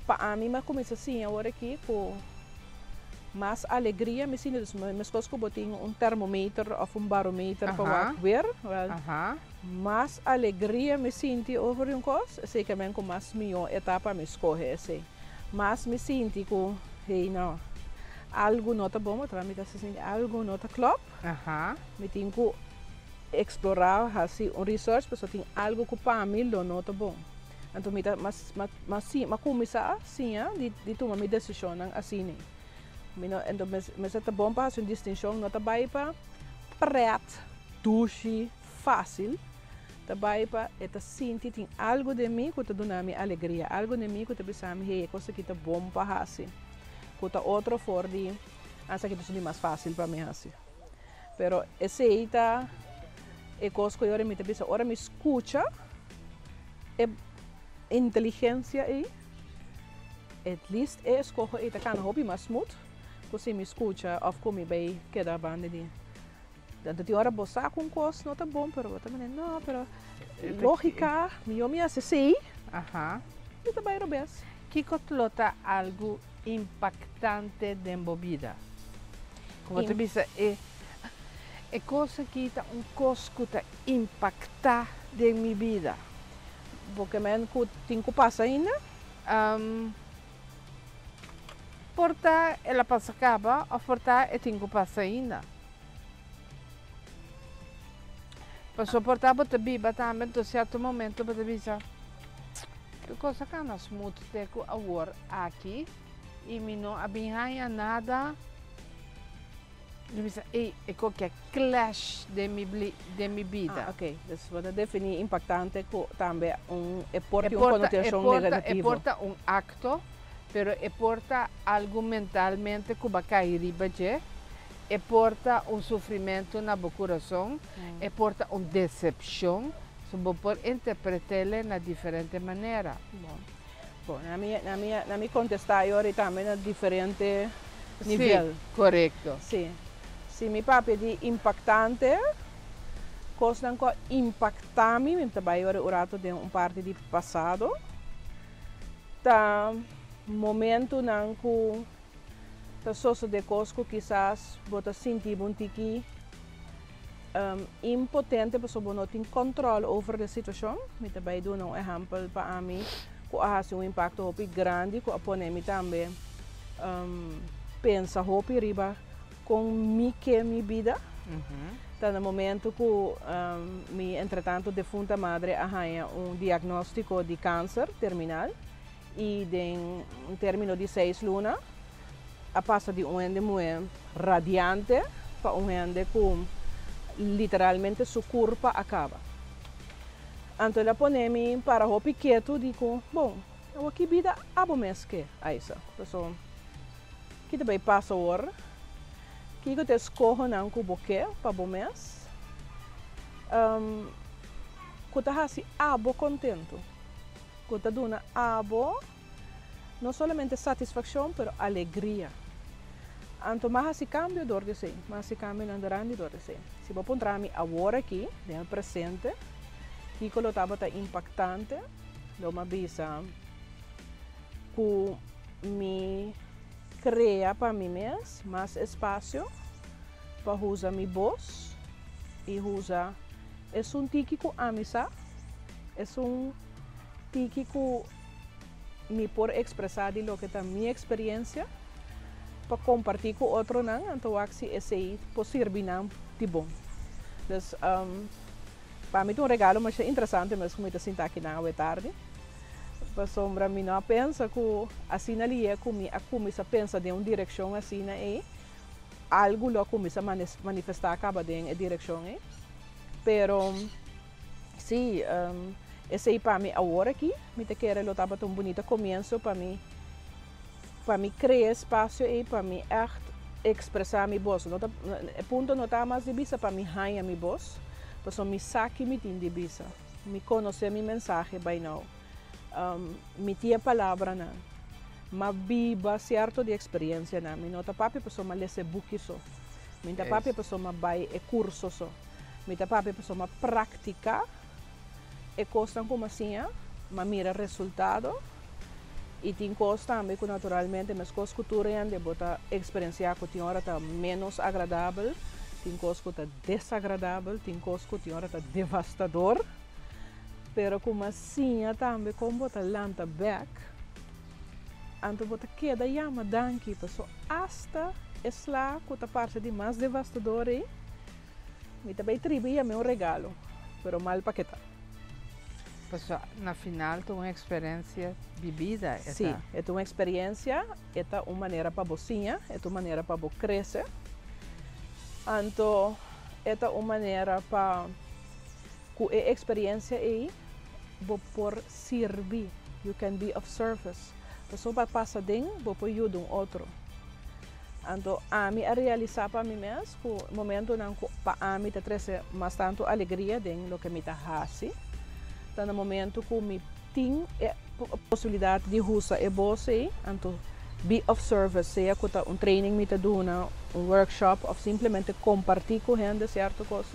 pa ami mi a kuminsá siña awor aki ku mas alegria mi sinti. Dus meskos ku bo tin un termometer òf un barometer pa wak weer, wèl, mas alegria mi sinti over di un kos, esei ke men ku mas mihó e ta pa mi skohe esei. Mas mi sinti ku, hey, no, algu no ta bon, pasobra mi ta sinti algu no ta klòp, mi tin ku eksplorá, hasi un research pasobra tin algu ku pa mi lo no ta bon. Anto mi ta mas mas mi a kuminsá siña di di tuma mi desishonnan asina. Mi no anto mester ta bon pa hasi un distinshon, no ta bai pa prèt, dushi, fásil, ta bai pa e ta sinti tin algu den mi ku ta duna mi alegria, algu den mi ku ta bisa mi hey e kos aki ta bon pa hasi, ku ta otro for di esaki ta sinti mas fásil pa mi hasi. Pero esei ta e kos ku ora mi ta bisa, ora mi skucha e inteligensia ei, at least e eskoho ei ta kana hopi mas smooth ku si mi skucha òf ku mi bai keda banda di. Anto tin ora bo sa ku un kos no ta bon, pero bo ta manda no, pero lógika, mihó mi hasi esei, mi ta bai robes. Kiko lo ta algu impaktante den bo bida? Ku bo ta bisa e e kos aki ta un kos ku ta impaktá den mi bida. Bo ke men ku tin ku pasa ainda? Por ta el a pasa kaba òf por ta e tin ku pasa ainda. Pasobra por ta bo ta biba tambe, anto sierto momento bo ta bisa, Tur kos a kana smooth te ku awor aki i mi no a bin haña nada. Mi bisa, ey, e koke a clash den mi den mi bida. Ah, ok. Dus bo ta definí impaktante ku tambe un e por tin un konotashon negativo. E por ta un akto, pero e por ta algu mentalmente ku bo a kai riba dje. E por ta un sufrimentu na bo kurason, e por ta un desepshon, so bo por interpret'ele na diferente manera. Bon, bon, na mi, na mi, na mi kontestá e ora tambe na diferente nivel. Sí, korekto. Sí. Si mi papia di impaktante, kosnan ku a impaktá mi, mi ta bai ora un ratu den un parti di pasado, ta momentunan ku. Ta sosodé kos ku kisas bo ta sinti un tiki impotente pasobra bo no tin kòntròl over di situashon. Mi ta bai duna un ehèmpel pa ami ku a hasi un impakto hopi grandi ku a pone mi tambe pensa hopi riba kon mi ke mi bida. Ta na momento ku mi entretanto defunta madre a haña un diagnóstiko di kanser terminal i den un término di 6 luna a pasa di un hende muhé radiante pa un hende ku literalmente su kurpa a kaba. Anto el a pone mi para hopi ketu di ku, bon, ki bida abo mes ke, Aisa? So, ki ta bai pasa awor? Kiko ta e eskohonan ku bo ke pa bo mes? Ku ta hasi abo kontentu. Ku ta duna abo no solamente satisfakshon, pero alegria. Anto m'a hasi kambio dor di esei, m'a hasi kambionan grandi dor di esei. Si bo puntra mi awor aki, den presente, kiko lo tabata impaktante, lo m'a bisa ku mi krea pa mi mes mas espasio pa usa mi bos i usa esun tiki ku ami sa, esun tiki ku mi por ekspresá di loke ta mi eksperensia pa kompartí ku otronan, anto wak si esei por sirbi nan di bon. Dus pa mi un regalo mas interesante mes ku mi ta sinta aki na tardi. Pasobra mi no a pensa ku asina lihé ku mi a kuminsá pensa den un direkshon asina ei, algu lo kuminsá manifestá kaba den e direkshon ei. Pero sí, esei pa mi awor aki, mi ta kere lo tabata un bunita komienso pa mi krea espasio ei pa mi echt ekspresá mi bos. No ta, e punto no ta mas di bisa pa mi haña mi bos, pasobra mi sa ki mi tin di bisa. Mi konosé mi mensahe by now. Mi tin e palabranan. M'a biba sierto di eksperensianan. Mi no ta papia pasobra m'a lesa buki so. Mi ta papia pasobra m'a bai e kurso so. Mi ta papia pasobra m'a praktiká e kosnan ku m'a siña, m'a mira resultado i tin kos tambe ku naturalmente meskos ku tur hende bo ta eksperensiá ku tin ora ta menos agradabel, tin kos ku ta desagradabel, tin kos ku tin ora ta devastador, pero ku m'a siña tambe kon bo ta lanta bèk, anto bo ta keda yama danki, paso hasta e sla ku ta parse di mas devastador ei, mi ta bai tribi yam'é un regalo, pero mal paketá. Paso na final ta un eksperensia di bida. Sí, e un eksperensia, e un manera pa bo siña, e un manera pa bo krese. Anto, e un manera pa ku e eksperensia ei bo por sirbi. You can be of service. Paso pa pasa den, bo por yuda un otro. Anto, ami a realisá pa mi mes, ku momentonan ku pa ami ta trese mas tantu alegria den loke mi ta hasi. Ta na momento ku mi tin e posibilidat di usa e bos ei, anto be of service, sea ku ta un training mi ta duna, un workshop, òf simplemente kompartí ku hende sierto kos.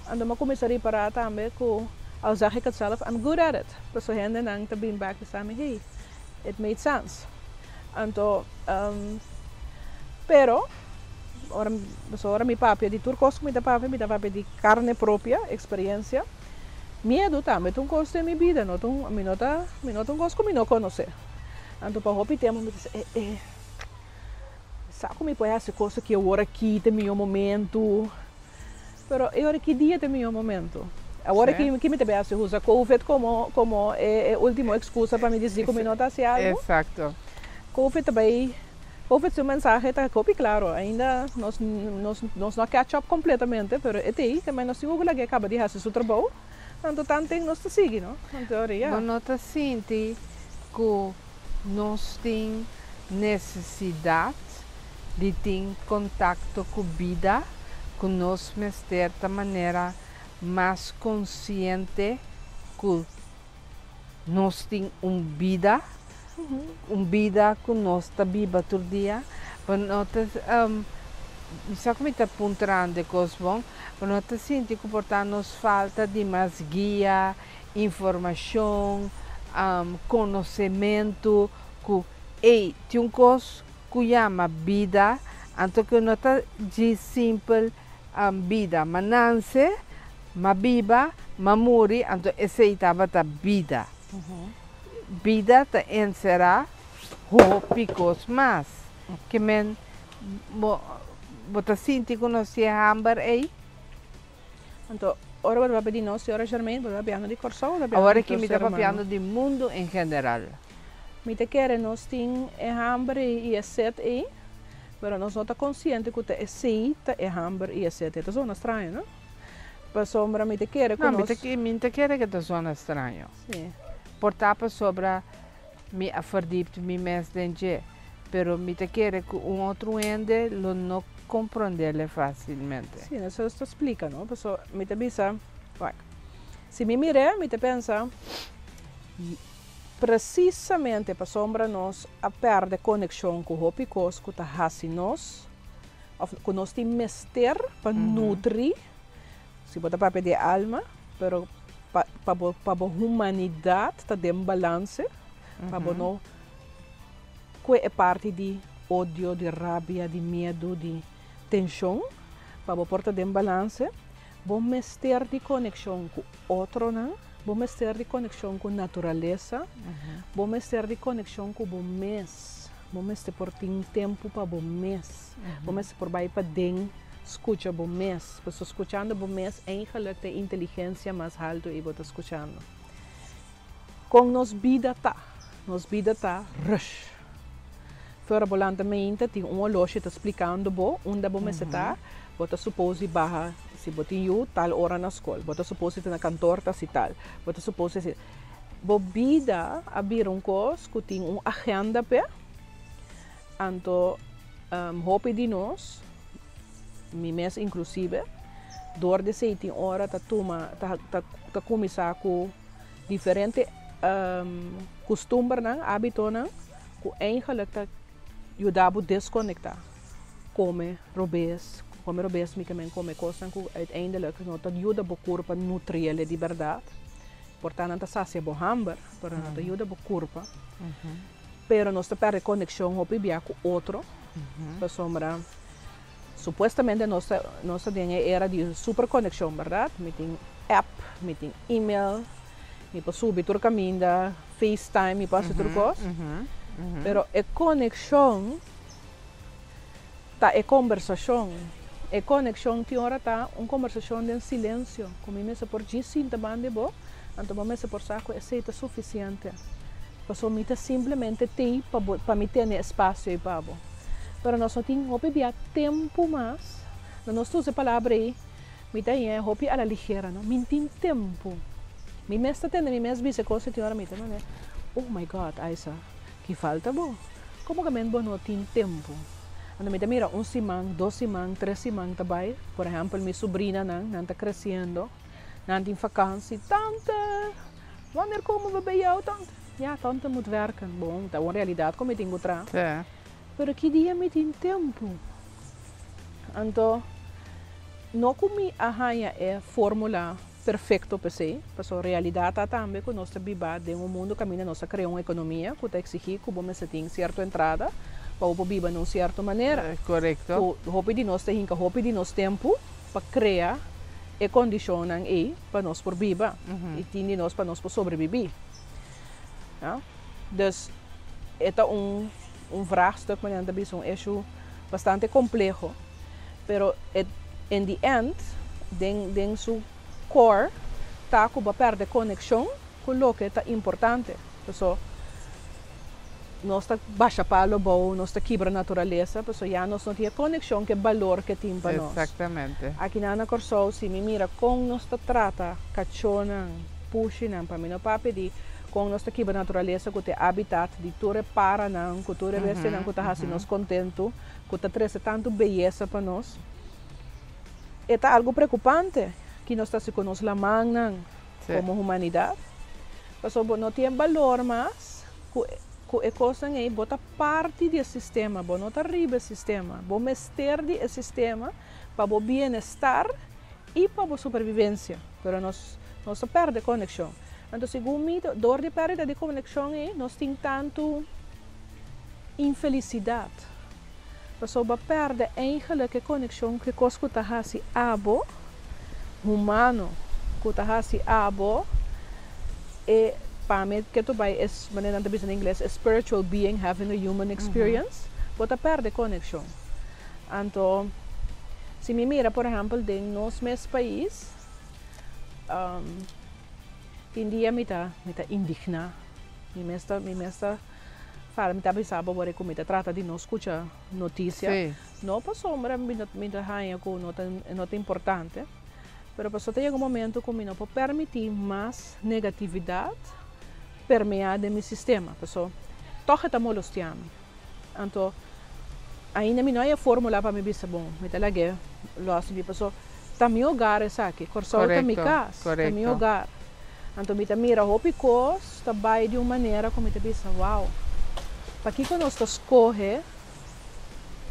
Anto m'a kuminsá ripará tambe ku, al zeg ik het zelf, I'm good at it. Paso hendenan ta bin back bisa mi, "Hey, it made sense." Anto, pero, ora, ora mi papia di tur kos mi ta papia di karne propio, eksperensia. Miedu tambe ta un kos den mi bida, no un, mi no ta un kos ku mi no konosé. Anto pa hopi tempu mi dice, sa ku mi por hasi kos ku awor aki ta mi momento. Pero awor ki dia ta mi momento? Awor ku mi tambe usa COVID komo e último ekskusa pa mi bisa ku mi no ta hasi algu. COVID tambe, COVID su mensahe ta hopi klaro. Ainda nos no catch up kompletamente, pero e tei, tambe nos tin ku kaba di hasi su trabou. Anto tantu nos ta sigui, no? En teoria. Bo no ta sinti ku nos tin nesesidat di tin kontakto ku bida, ku nos mester ta manera mas konsiente ku nos tin un bida ku nos ta biba tur dia, bo no ta sa kon mi ta puntrando kos bon, bo no ta sinti ku por ta nos falta di mas guia, informashon, konosementu, ku ei, tin un kos. Ku yama bida, anto ku no ta djis simpel bida. M'a nanse, m'a biba, m'a muri, anto esei tabata bida. Bida ta enserá hopi kos mas. Ke men bo bo ta sinti ku nos tin e hamber ei? Anto ora bo ta papia di nos, señora Germaine, bo ta papiando di Kòrsou o ta papiando Awor di aki tur mi ta ser humano? papiando di mundu en general. Mi ta kere nos tin e hamber ei i e set ei, pero nos no ta konsiente ku ta esei ta e hamber i e set ei. Ta zona straño, no? Pasobra mi ta kere ku No, mi nos. ta mi ta kere ku ta zona straño. Sí. Por ta pasobra mi a verdiept mi mes den dje, pero mi ta kere ku un otro hende lo no komprondele fásilmente. Sí, eso ta splika, no? Pasobra mi ta bisa, wak, si mi mir'é mi ta pensa. Presisamente pasobra nos a pèrdè konekshon ku hopi kos ku ta hasi nos òf ku nos tin mester pa nutri, si bo ta papia di e alma, pero pa pa bo pa bo humanidat ta den balanse, pa bo no kue e parti di odio, di rabia, di miedu, di tenshon, pa bo por ta den balanse, bo mester di konekshon ku otronan. Bo mester di konekshon ku naturalesa, bo mester di konekshon ku bo mes, bo mester por tin tempu pa bo mes, bo mester por bai paden skucha bo mes, pasobra skuchando bo mes eigenlik ta e inteligensia mas haltu ei bo ta skuchando. Kon nos bida ta? Nos bida ta rush. Fuera bo lanta meinta tin un oloshi ta splikando bo unda bo mester ta, bo ta supos di baha si bo tin yu tal ora na skol, bo ta supos di ta na kantor ta si tal, bo ta supos di hasi. Bo bida a bira un kos ku tin un agenda p'e, anto hopi di nos, mi mes inklusive, dor di esei tin ora ta tuma ta ta kuminsá ku diferente kustumbernan, hábitonan ku eigenlik ta yuda bo deskonektá. Kome robes, kome robes mi ke men kome kosnan ku uiteindelijk no ta yuda bo kurpa nutriel di bèrdat. Por ta nan ta sasia bo hamber, pero nan no ta yuda bo kurpa. Pero nos ta pèrdè konekshon hopi bia ku otro, pasobra supuestamente nos ta nos ta den e era di super konekshon, bèrdat? Mi tin app, mi tin email, mi por subi tur kaminda, facetime, mi por hasi tur kos. Pero e konekshon ta e kombersashon. E konekshon tin ora ta un kombersashon den silensio, ku mi mester por djis sinta banda di bo, anto bo mester por sa ku esei ta sufisiente. Pasobra mi ta simplemente tei pa bo, pa mi tene espasio ei pa bo. Pero nos no tin hopi bia tempu mas, no nos ta usa e palabra ei, mi ta haña hopi a la ligera, no. Mi n'tin tempu. Mi mes ta tende mi mes bisa e kos ei tin ora mi ta manera, oh my God, Aisa, Ki falta bo? Komo ke men bo no tin tempu? Anto mi ta mira un siman, dos siman, tres siman ta bai. Por ehèmpel mi subrinanan, nan ta kresiendo, nan tin fakansi, Tante, wanneer komen we bij jou, tante? Ja, tante moet werken. Bon, ta un realidat ku mi tin ku traha. Pero ki dia mi tin tempu? Anto, no ku mi a haña e fórmula perfecto p'esey, pasobra realidad ta tambe cu nos ta biba den un mundo caminda nos a crea un economia cu ta exigi cu bo mester tin cierto entrada pa bo por biba na un cierto manera. Corecto. Cu hopi di nos ta hinca hopi di nos tempo pa crea e condicionnan ey pa nos por biba y tin di nos pa nos por sobrevivi. Ya. Dus e ta un un vraagstuk manera nan ta bisa un issue bastante compleho. Pero e in the end den den su core ta ku bo a pèrdè konekshon ku loke ta importante. Paso nos ta basha palo bou, nos ta kibra naturalesa, paso ya nos no tin e konekshon ku e balor ke tin pa nos. Exactamente. Akinan na Kòrsou si mi mira kon nos ta trata kachónan, pushinan, pa mi no papia di kon nos ta kibra naturalesa ku ta e habitat di tur e paranan, ku tur e bestianan ku ta hasi nos kontentu. ku ta trese tantu beyesa pa nos, e ta algu preokupante ki nos ta hasi ku nos lamannan komo humanidat. Pasobra bo no tin e balor mas ku ku e kosnan ei, bo ta parti di e sistema, bo no ta riba e sistema, bo mester di e sistema pa bo bienestar i pa bo supervivensia, pero nos nos ta pèrdè konekshon. Anto segun mi dor di pèrdida di konekshon ei nos tin tantu. Infelisidat. Pasobra bo a perde eigenlijk e konekshon ku e kos ku ta hasi abo humano, ku ta hasi abo e pa mi ke tur bai es manera nan ta bisa na ingles a spiritual being having a human experience, bo ta perde konekshon. Anto si mi mira por ehempel den nos mes pais, tin dia mi ta mi ta indigná, mi mes ta mi mes ta fala mi ta bisa bo wor ku mi ta trata di no skucha notisia. No pasobra mi no mi ta haña ku no ta no ta importante, pero pasobra ta yega un momento ku mi no por permití mas negatividat permeá den mi sistema, pasobra tòg e ta molestiá mi. Anto ainda mi no haña fórmula pa mi bisa bon mi ta lag'é lòs mi pasobra ta mi hogar esaki, Kòrsou ta mi kas, ta mi hogar. Anto mi ta mira hopi kos ta bai di un manera ku mi ta bisa wow, pakiko nos ta skohe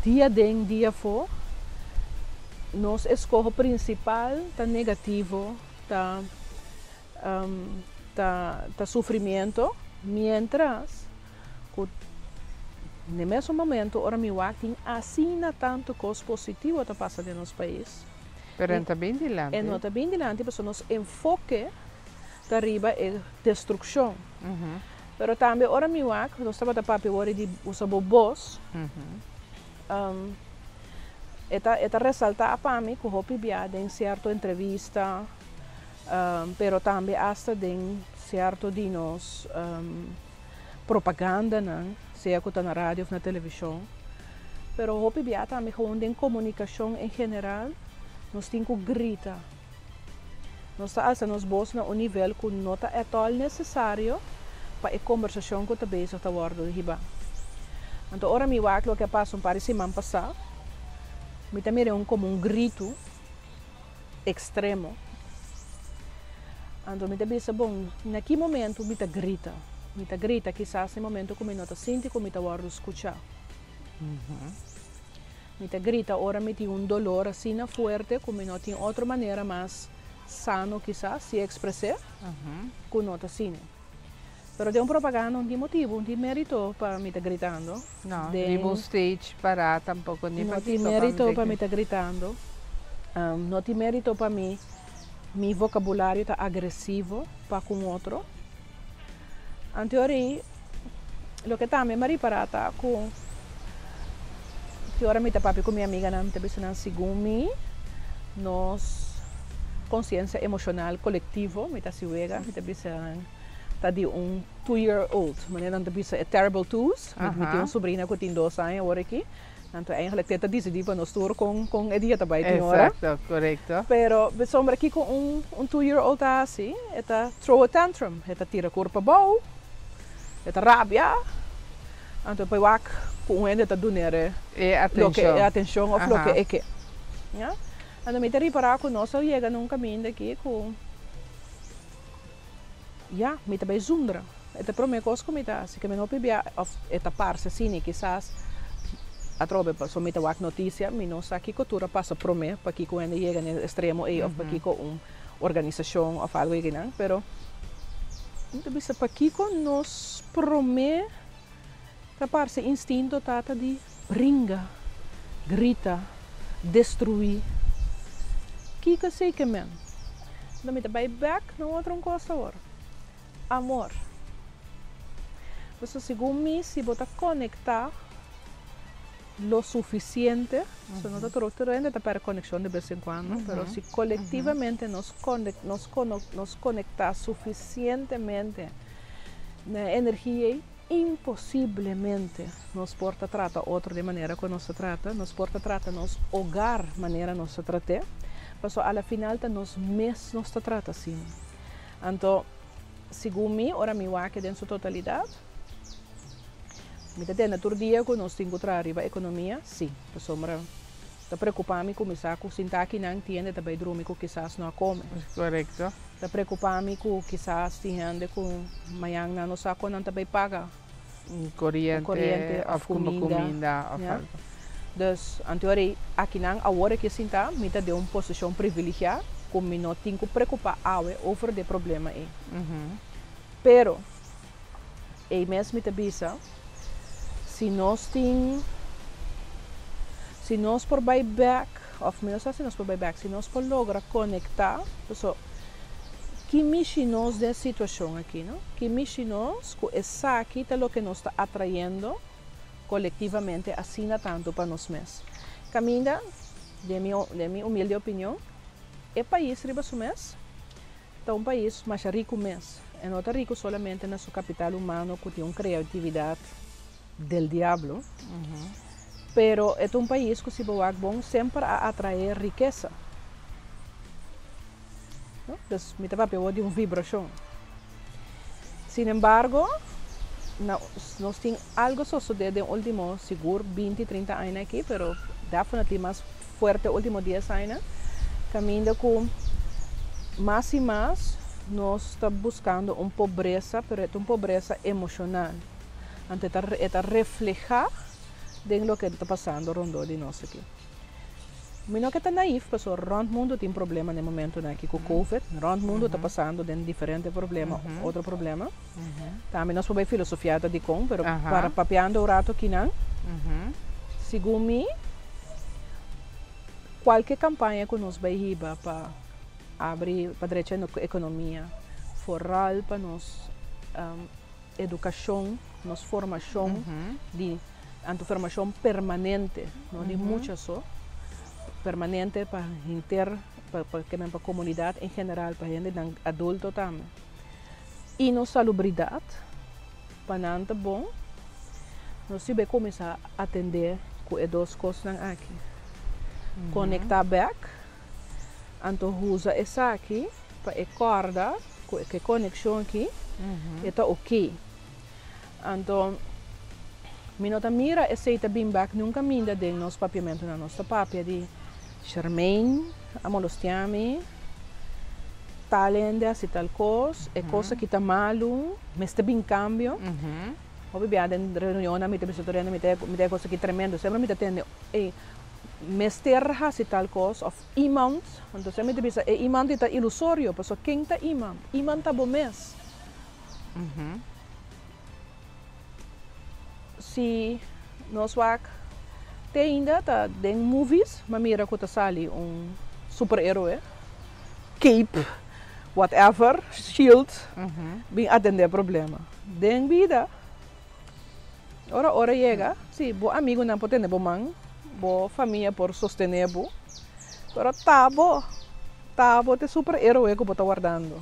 dia den dia afó nos eskoho prinsipal ta negativo, ta ta ta sufrimiento, mientras ku n'e mesun momento ora mi wak tin asina tantu kos positivo ta pasa den nos pais. Pero e no ta bin dilanti. E no ta bin dilanti pasobra nos enfoke ta riba e destrukshon. Pero tambe ora mi wak, nos tabata papia wor di usa bo bos, e ta e ta resalta pa mi ku hopi bia den sierto entrevista, pero tambe asta den sierto di nos propagandanan, sea ku ta na radio of na televishon, pero hopi bia tambe gewoon den komunikashon en general, nos tin ku grita. Nos ta alsa nos bos na un nivel ku no ta ètòl nesesario pa e kombersashon ku ta bezig ta wòrdu hibá. Anto ora mi wak loke a pasa un par di siman pasá, mi ta mira un komo un gritu ekstremo. Anto mi ta bisa, bon, na ki momentu mi ta grita? Mi ta grita kisas na e momentu ku mi no ta sinti ku mi ta wòrdu skuchá. Mi ta grita ora mi tin un dolor asina fuerte ku mi no tin otro manera mas sano kisas di ekspres'é ku no ta asina. Pero den un propaganda no tin motibu, no tin merito pa mi ta gritando. No, riba un stage pará tampoko ni No tin merito pa mi ta gritando. No tin merito pa mi mi vokabulario ta agresivo pa ku un otro. Anteori, loke tambe mi a ripará ta ku ki ora mi ta papia ku mi amiganan, mi ta bisa nan segun mi nos konsiensia emoshonal kolektivo, mi ta hasi wega, mi ta bisa nan ta di un two year old, manera nan ta bisa e terrible twos, mi tin un sobrina ku tin dos aña awor aki. Anto eigenlijk te ta disidí pa nos tur kon kon e dia ta bai tin ora. Exacto, korekto. Pero sombra kiko un un two year old ta hasi, e ta throw a tantrum, e ta tira kurpa abou, e ta rabia, anto e por wak ku un hende ta dun'er E loke atenshon. e atenshon òf loke Aha. e ke. Ya. Anto mi ta ripará ku nos a yega na un kaminda aki ku ya, mi ta bai zundra. E ta prome kos ku mi ta hasi, ke mi no pibia òf e ta parse asina kisas atrobe pasobra mi ta wak notisia, mi no sa kiko tur a pasa prome pa kiko hende yega na e estremo ei òf pa kiko un organisashon òf algu ei kinan, pero mi ta bisa pakiko nos prome ta parse instinto ta ta di bringa, grita, destruí, kiko esei ke men? Anto mi ta bai bèk na otro un kos awor. Amor. Pasobra segun mi si bo ta konektá lo sufisiente, so no ta tur tur hende ta pèrdè konekshon de bes en kuando, pero si kolektivamente nos nos nos konektá sufisientemente na e energia ei, imposiblemente nos por ta trata otro di e manera ku nos ta trata, nos por ta trata nos hogar manera nos ta trat'é, pasobra a la final ta nos mes nos ta trata asina. Anto, segun mi, ora mi wak den su totalidat, mi ta tende tur dia ku nos tin ku traha riba ekonomia, sí, pasobra ta preokupá mi ku mi sa ku sinta akinan tin hende ta bai drumi ku kisas no a kome. Korekto. Ta preokupá mi ku kisas tin hende ku mañan nan no sa kon nan ta bai paga Koriente òf kuminda òf algu. Dus, anto ora ei akinan awor e ke sinta, mi ta den un posishon privilegiá ku mi no tin ku preokupá awe over di e problema ei. Pero, ei mes mi ta bisa, si nos tin Si nos por bai bek, òf mi no sa si nos por bai bek, si nos por logra konektá, paso ki mishi nos den e situashon aki, no? Ki mishi nos ku esaki ta loke nos ta atrayendo kolektivamente asina tantu pa nos mes. Kaminda, den mi den mi humilde opinion, e pais riba su mes ta un pais masha riku mes. E no ta riku solamente na su kapital humano ku tin un kreatividat del diablo, pero e ta un pais ku si bo wak bon semper a atraé rikesa. No? Dus mi ta papia awor di un vibrashon. Sin embargo, na nos tin algo sosodé den ultimo sigur binti, trinta aña aki, pero definitely mas fuerte ultimo dies aña, kaminda ku mas i mas nos ta buskando un pobresa, pero e ta un pobresa emoshonal. Anto e ta e ta reflehá den loke ta pasando rondó di nos aki. Mi no ke ta naïf pasobra rònt mundu tin problema na e momentunan aki ku covid, rònt mundu ta pasando den diferente problema, otro problema. Tambe nos por bai filosofiá ta dikon, pero para papiando un rato akinan, segun mi, kualke kampaña ku nos bai hiba pa abri, pa drecha ekonomia, foral pa nos edukashon, nos formashon di anto formashon permanente, no di mucha so, permanente pa henter, pa pa pa komunidat en general, pa hendenan adulto tambe. I nos salubridat, pa nan ta bon, nos tin bay kuminsá atendé ku e dos kosnan aki. Konektá bèk, anto usa esaki pa e kòrda ku e konekshon aki e ta oké. Anto mi no ta mira esei ta bin bèk niun kaminda den nos papiamentunan. Nos ta papia di Shermaine a molostia mi, tal hende a hasi tal kos, e kos aki ta malu, mester bin kambio. Hopi bia den reunionnan mi ta bisa tur hende mi ta mi ta e kos aki tremendo. Semper mi ta tende ey mester hasi tal kos òf iemand, anto semper mi ta bisa e iemand ei ta ilusorio pasobra ken ta iemand? Iemand ta bo mes. Si nos wak te ainda ta den movies ma mira ku ta sali un superheroe, cape, whatever, shield, bin atende problema. Den bida ora ora yega si bo amigunan por tene bo man, bo famia por sostene bo, pero ta bo, ta bo ta e superheroe ku bo ta wardando.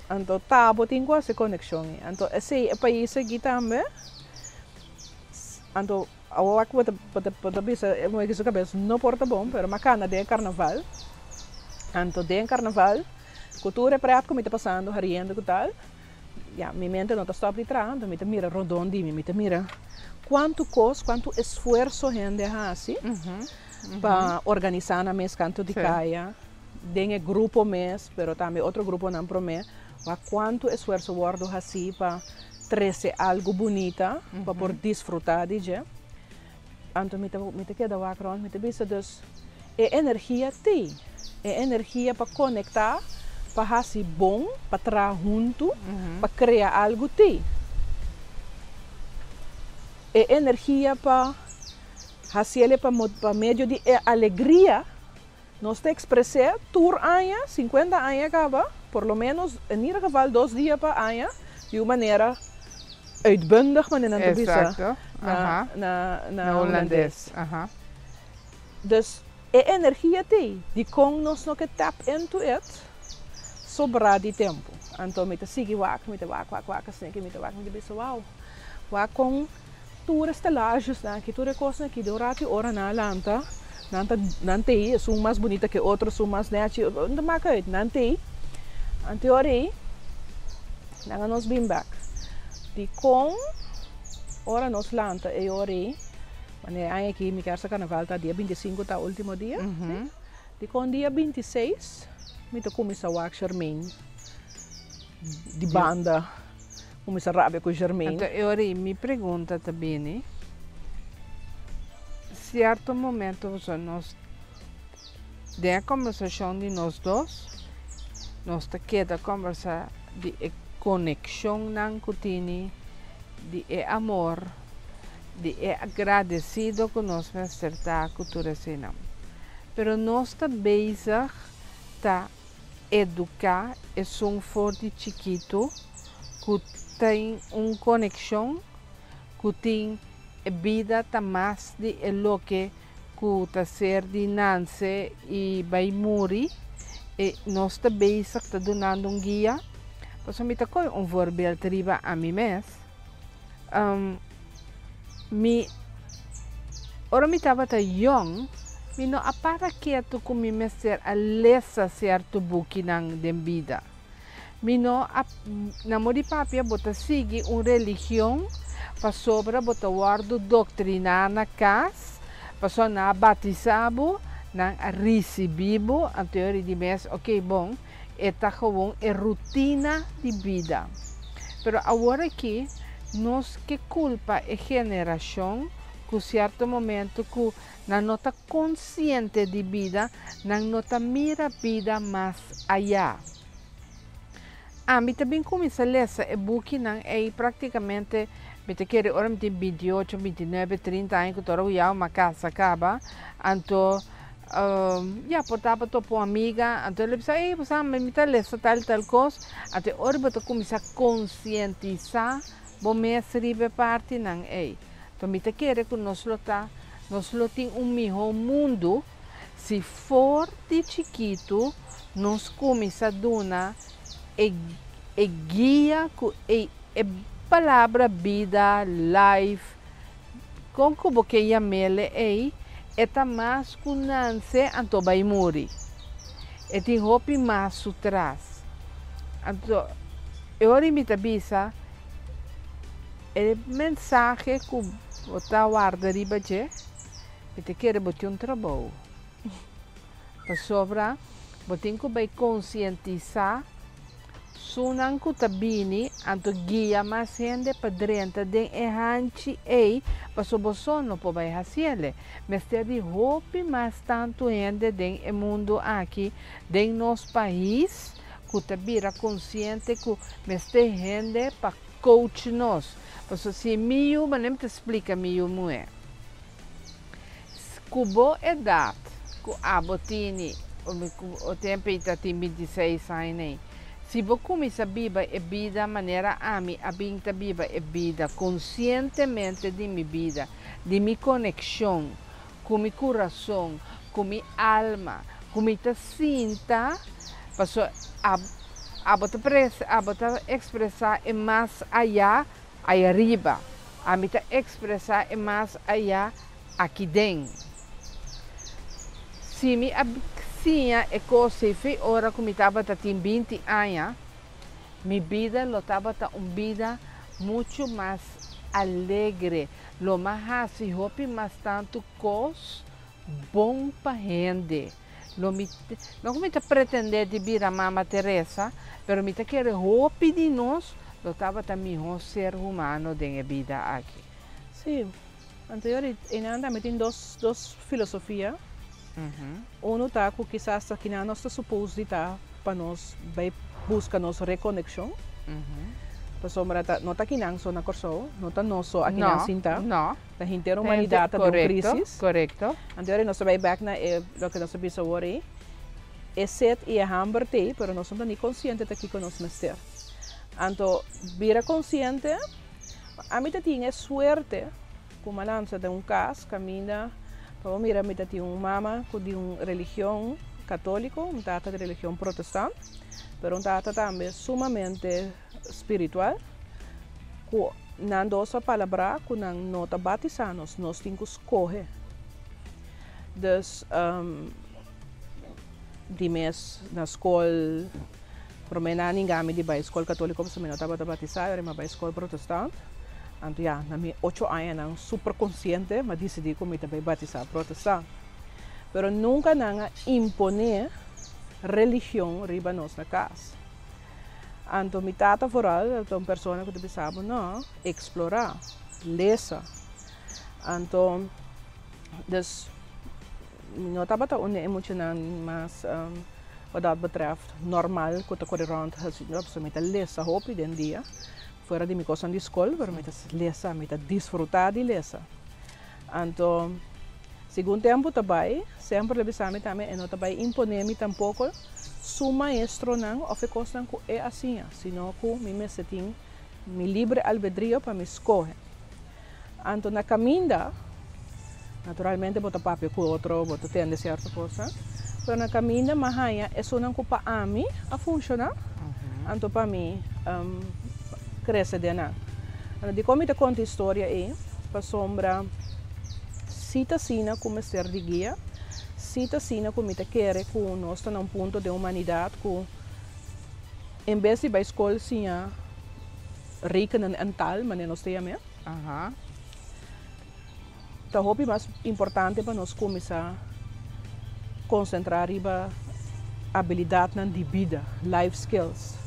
Anto ta bo tin ku hasi konekshon ei. Anto esei e pais aki tambe. Anto awor wak bo ta bo ta bisa e muhé ki su kabes no por ta bon, pero mi a kana den e karnaval. Anto den e karnaval ku tur e prèt ku mi ta pasando hariendo ku tal, ya mi mente no ta stòp di traha, anto mi ta mira rondon di mi, mi ta mira kuantu kos, kuantu esfuerso hende a hasi pa organisá nan mes kantu di kaya. Den e grupo mes, pero tambe otro gruponan promé, wak kuantu esfuerso wòrdu hasí pa trese algu bunita pa por disfrutá di dje. Anto mi ta mi ta keda wak rònt, mi ta bisa dus e energia t'ei, e energia pa konektá, pa hasi bon, pa traha huntu, pa krea algu t'ei. E energia pa hasiel pa pa medio di e alegria. Nos ta ekspres'é tur aña, sinkuenta aña kaba, por lo ménos, en ieder geval dos dia pa aña, di un manera uitbundig, manera nan ta bisa na na hulandes. Dus e energia t'ei, dikon nos no ke tap into it sobrá di tempu? Anto mi ta sigui wak, mi ta wak, wak, wak asina mi ta wak, mi ta bisa, wow, wak kon. Tur e stelagesnan aki, tur e kosnan aki, den un ratu i ora nan a lanta, nan ta, nan t'ei, esun mas bunita ke otro, esun mas nèchi, no ta maka uit, nan t'ei. Anto e ora ei, nan a nos bin bèk. Dikon ora nos lanta e ora ei, manera e aña aki mi kier sa karnaval ta dia 25 ta ultimo dia, si? Dikon dia 26 mi ta kuminsá wak Shermaine di banda. Kuminsá rabia ku Jermaine. Anto e ora ei mi pregunta ta bini, sierto momento pasobra nos den e kombersashon di nos dos nos ta keda kombersá di e konekshonnan ku tini, di e amor, Di e agradesido ku nos mester ta ku tur eseinan. Pero nos ta bezig ta eduká esun for di chikitu ku tin un konekshon, ku tin e bida ta mas di e loke ku ta ser di nanse i bai muri, e nos ta bezig ta dunando un guia. Pasobra mi ta kohe un voorbeeld riba ami mes. Mi, ora mi tabata yong, mi no a para ketu ku mi mester a lesa sierto bukinan den bida. Mi no a, na mo di papia bo ta sigui un religion pasobra bo ta wòrdu doktriná na kas, pasobra nan a batisá bo, nan a risibí bo, anto e ora di mes, oke bon, e ta gewoon e rutina di bida. Pero awor aki nos ke kulpa e generashon ku sierto momento ku nan no ta konsiente di bida, nan no ta mira bida mas ayá. Ami ta bin kuminsá lesa e bukinan ei praktikamente mi ta kere ora mi tin 28, 29, 30 aña ku ta ora ku ya mi a kasa kaba. Anto ya por tabata topa un amiga, anto el a bisa, ey bo sa mi ta lesa tal i tal kos. Anto e ora bo ta kuminsá konsientisá bo mes riba e partinan ei. Anto mi ta kere ku nos lo ta, nos lo tin un mihó mundu si for di chikitu nos kuminsá duna e e guia ku e e palabra bida, life, kon ku bo ke yam'el ei, e ta mas ku nanse anto bai muri. E tin hopi mas su tras. Anto e ora mi ta bisa e mensahe ku bo ta warda riba dje, mi ta kere bo tin un trabou. Pasobra bo tin ku bai konsientisá sunan ku ta bini, anto guia mas hende pa drenta den e hanchi ei, pasobra bo so no por bai hasiel. Mester di hopi mas tantu hende den e mundu aki, den nos pais, ku ta bira konsiente ku mester hende pa coach nos. Pasobra si mi yu, manera mi ta splika mi yu muhé, ku bo edat ku abo tini, o tempu ei ta tin 26 aña ei, si bo kuminsá biba e bida manera ami a bin ta biba e bida, konsientemente di mi bida, di mi konekshon ku mi kurason, ku mi alma, ku mi ta sinta, pasobra abo ta abo ta ekspresá e mas ayá ei ariba. Ami ta ekspresá e mas ayá aki den. Si mi a siña e kos ei ora ku mi tabata tin 20 aña, mi bida lo tabata un bida muchu mas alegre, lo m'a hasi hopi mas tantu kos bon pa hende. Lo mi, no ku mi ta pretendé di bira Mama Teresa, pero mi ta kere hopi di nos lo tabata mihó ser humano den e bida aki. Sí. Anto einan tambe tin dos filosofia. Uno ta ku kisas aki nos ta supose di ta pa nos bai buska nos rekonekshon. Pasobra ta no ta akinan so na Kòrsou, no ta nos so akinan No, sinta. no. Ta henter humanidat ta den krísis. Anto nos ta bai bèk na e loke nos a bisa awor ei. E set i e hamber t'ei, pero nos no ta ni konsiente ta kiko nos mester. Anto bira konsiente, ami ta tin e suerte ku m'a lansa den un kas kaminda pa bo mira mi ta tin un mama ku di un religion katóliko, un tata di religion protestant, pero un tata tambe sumamente spiritual, ku nan dos a palabrá ku nan no ta batisá nos, nos tin ku skohe. Dus di mes na skol, promé nan a ninga mi di bai skol katóliko pasobra mi no tabata batisá, mi a bai skol protestant. Anto ya, na mi 8 añanan super konsiente, m'a disidí ku mi ta bai batisá protestant. Pero nunka nan a imponé religion riba nos na kas. Anto mi tata vooral ta un persona ku ta bisa bo no, eksplorá, lesa. Anto, dus mi no tabata un e muchanan mas wat dat betreft normal ku ta kore rònt hasi, no, pasobra mi ta lesa hopi den dia. Fuera di mi kosnan di skol, pero mi ta lesa, mi ta disfrutá di lesa. Anto, segun tempu ta bai, semper el a bisa mi tambe, e no ta bai imponé mi tampoko su maestronan òf e kosnan ku e a siña, sino ku mi mester tin mi libre albedrio pa mi skohe. Anto na kaminda, naturalmente bo ta papia ku otro, bo ta tende sierto kosnan, pero na kaminda m'a haña esunnan ku pa ami a funshoná, anto pa mi krese den nan. Anto dikon mi ta konta historia ei? Pasobra si ta asina ku mester di guia, si ta asina ku mi ta kere ku nos ta na un punto den humanidat ku en bes di bai skol siña rekenen en taal, manera nos ta yam'é, ta hopi mas importante pa nos kuminsá konsentrá riba abilidatnan di bida, life skills,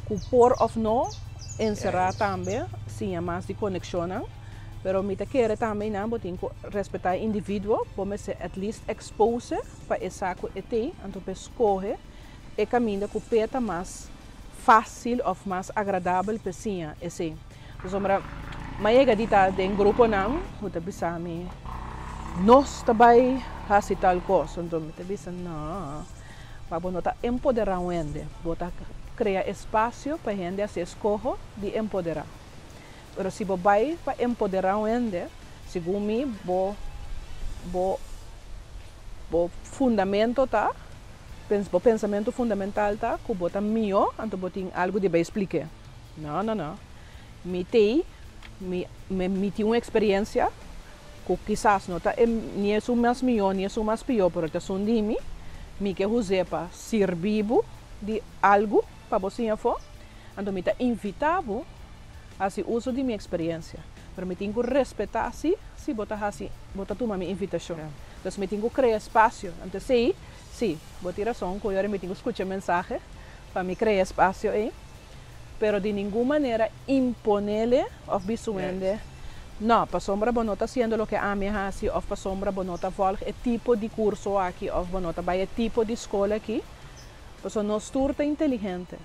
ku por òf no enserá tambe siña mas di konekshonnan, pero mi ta kere tambe einan bo tin ku respetá e individuo, bo mester at least expose pa e sa ku e t'ei, anto pa e skohe e kaminda ku p'e ta mas fásil òf mas agradabel p'e siña esei. Pasobra m'a yega di ta den gruponan ku ta bisa mi, Nos ta bai hasi tal kos. Anto mi ta bisa, No, ma bo no ta empoderá un hende. Bo ta krea espasio pa hende hasi eskoho di empoderá. Pero si bo bai pa empoderá un hende, segun mi, bo bo bo fundamento ta Bo pensamentu fundamental ta ku bo ta mihó, anto bo tin algu di bai splik'é. No, no, no. Mi t'ei, mi, mi tin un eksperensia ku kisas no ta e ni esun mas mihó ni esun mas pió, pero ta esun di mi. Mi ke us'é pa sirbi bo di algu pa bo siña afó. Anto mi ta invitá bo hasi uso di mi eksperensia. Pero mi tin ku respetá si, si bo ta hasi, bo ta tuma mi invitashon. Entonces mi tin ku krea espasio. Anto esei Sí, bo tin rason ku yora mi tin ku skucha e mensahe pa mi krea espasio ei, pero di ningun manera imponele òf bisuende, No, pasobra bo no ta hasiendo loke ami a hasi òf pasobra bo no ta vòlg e tipo di kurso aki òf bo no ta bai e tipo di skol aki. Pasobra nos tur ta inteligente.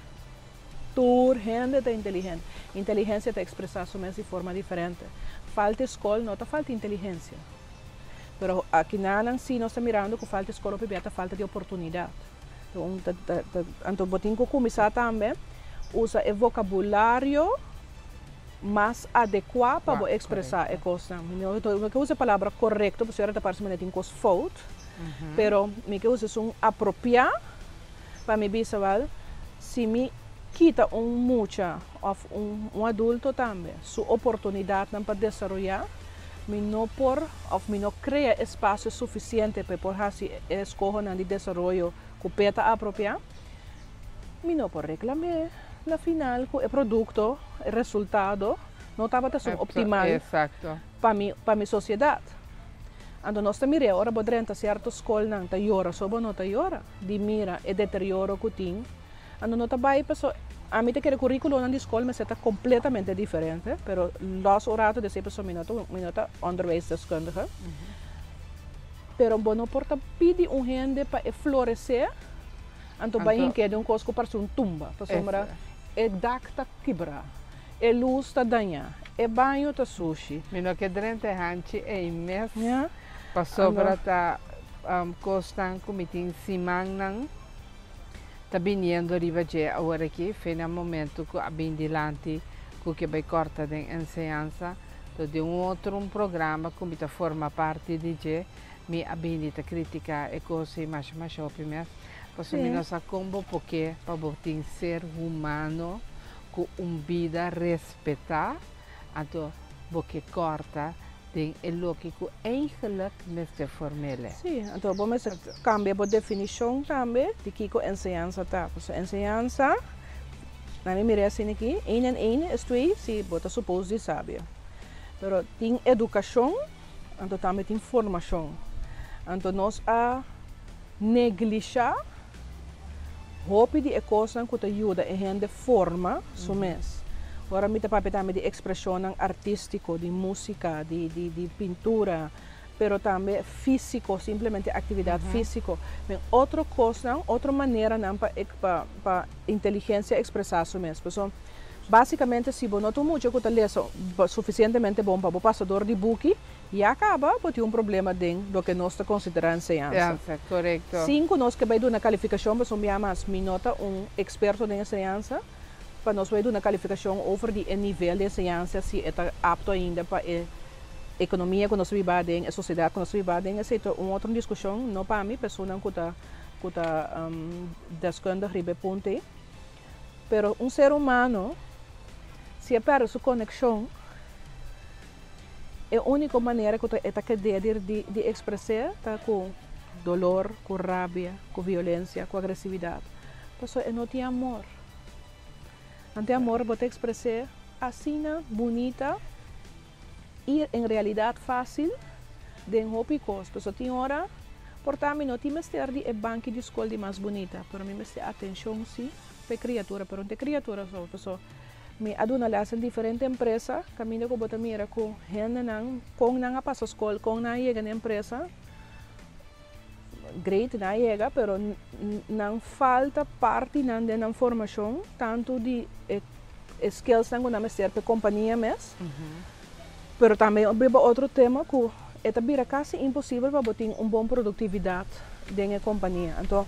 Tur hende ta inteligente. Inteligensia ta ekspresá su mes di forma diferente. Falta e skol no ta falta inteligensia. Pero akinanan si nos ta mirando ku falta skol hopi bia ta falta di oportunidat. Anto bo tin ku kuminsá tambe usa e vokabulario mas adekuá pa bo ekspresá e kosnan. Mi no ke usa e palabra korekto pasobra ta parse manera tin kos fout, pero mi ke usa esun apropiá pa mi bisa wèl si mi kita un mucha òf un adulto tambe su oportunidatnan pa desaroyá, mi no por òf mi no krea espasio sufisiente pa e por hasi e eskohonan di desaroyo ku p'e ta apropiá, mi no por reklam'é na final ku e produkto, e resultado, no tabata esun optimal pa mi pa mi sosiedat. Anto nos ta mir'é ora bo drenta sierto skolnan ta yora so bo no ta yora di mira e deterioro ku tin. Anto no ta bai paso ami ta kere curriculonan di school mester ta completamente diferente, pero los un rato desei paso mi no ta mi no ta onderwijsdeskundige. Pero bo no por ta pidi un hende pa e florece anto bai hink'e den un cos cu parse un tumba, pasobra e dak ta kibra, e luz ta daña, e baño ta sushi. Mi no ke drenta e hanchi ei mes, pasobra ta cosnan cu mi tin simannan. ta biniendo riba dje aworakí, fe na momentu ku a bin dilanti ku ke bai kòrta den enseñansa, to den un otro un programa ku mi ta forma parti di dje, mi a bini ta kritiká e kos ei masha masha hopi mes, pasobra mi no sa kon bo por ke pa bo tin ser humano ku un bida respetá, anto bo ke kòrta den e loke ku eigenlik mester formele. Sí, anto bo mester kambia bo definishon tambe di kiko enseñansa ta. Pasobra enseñansa, na mi mira asina aki, een en een es twee, sí, bo ta supos di sabia. Pero tin edukashon, anto tambe tin formashon. Anto nos a neglishá hopi di e kosnan ku ta yuda e hende forma su mes. Ora mi ta papia tambe di ekspreshonnan artístiko, di músika, di di di pintura, pero tambe físiko, simplemente aktividat físiko. Men otro kosnan, otro maneranan pa pa pa inteligensia ekspresá su mes. Pasobra Basicamente, si bo no ta mucha cu ta lesa suficientemente bon pa bo pasa door di buki, ya caba bo tin un problema den loke nos ta considera enseñansa. Enseñansa, corecto. Sin cu nos ke bay duna calificacion, pasobra un bia mas mi no ta un experto den enseñansa, pa nos bay duna calificacion over di e nivel di enseñansa si e ta apto ainda pa e economia cu nos ta biba aden, e sociedad cu nos ta biba aden, esey ta un otro discusion, no pa mi, personanan cu ta cu ta deskundig riba e punto ey. Pero un ser humano, si e perde su conexion, e unico manera cu e ta kede di di expres'é ta cu dolor, cu rabia, cu violencia, cu agresividad. Pasobra e no tin amor. Ante amor bo ta expres'é asina bunita y en realidad facil den hopi cos. Pasobra tin ora por ta mi no tin mester di e banki di scol di mas bunita, pero mi mester atencion si pa e criatura, pero no ta e criatura so, pasobra mi a duna les den diferente empresa caminda cu bo ta mira cu hendenan con nan a pasa scol, con nan a yega na e empresa, great nan a yega, pero nan falta partinan den nan formacion, tanto di e e skillsnan ku nan mester pa e kompania mes, pero tambe riba otro tema ku e ta bira kasi imposibel pa bo tin un bon produktividat den e kompania. Anto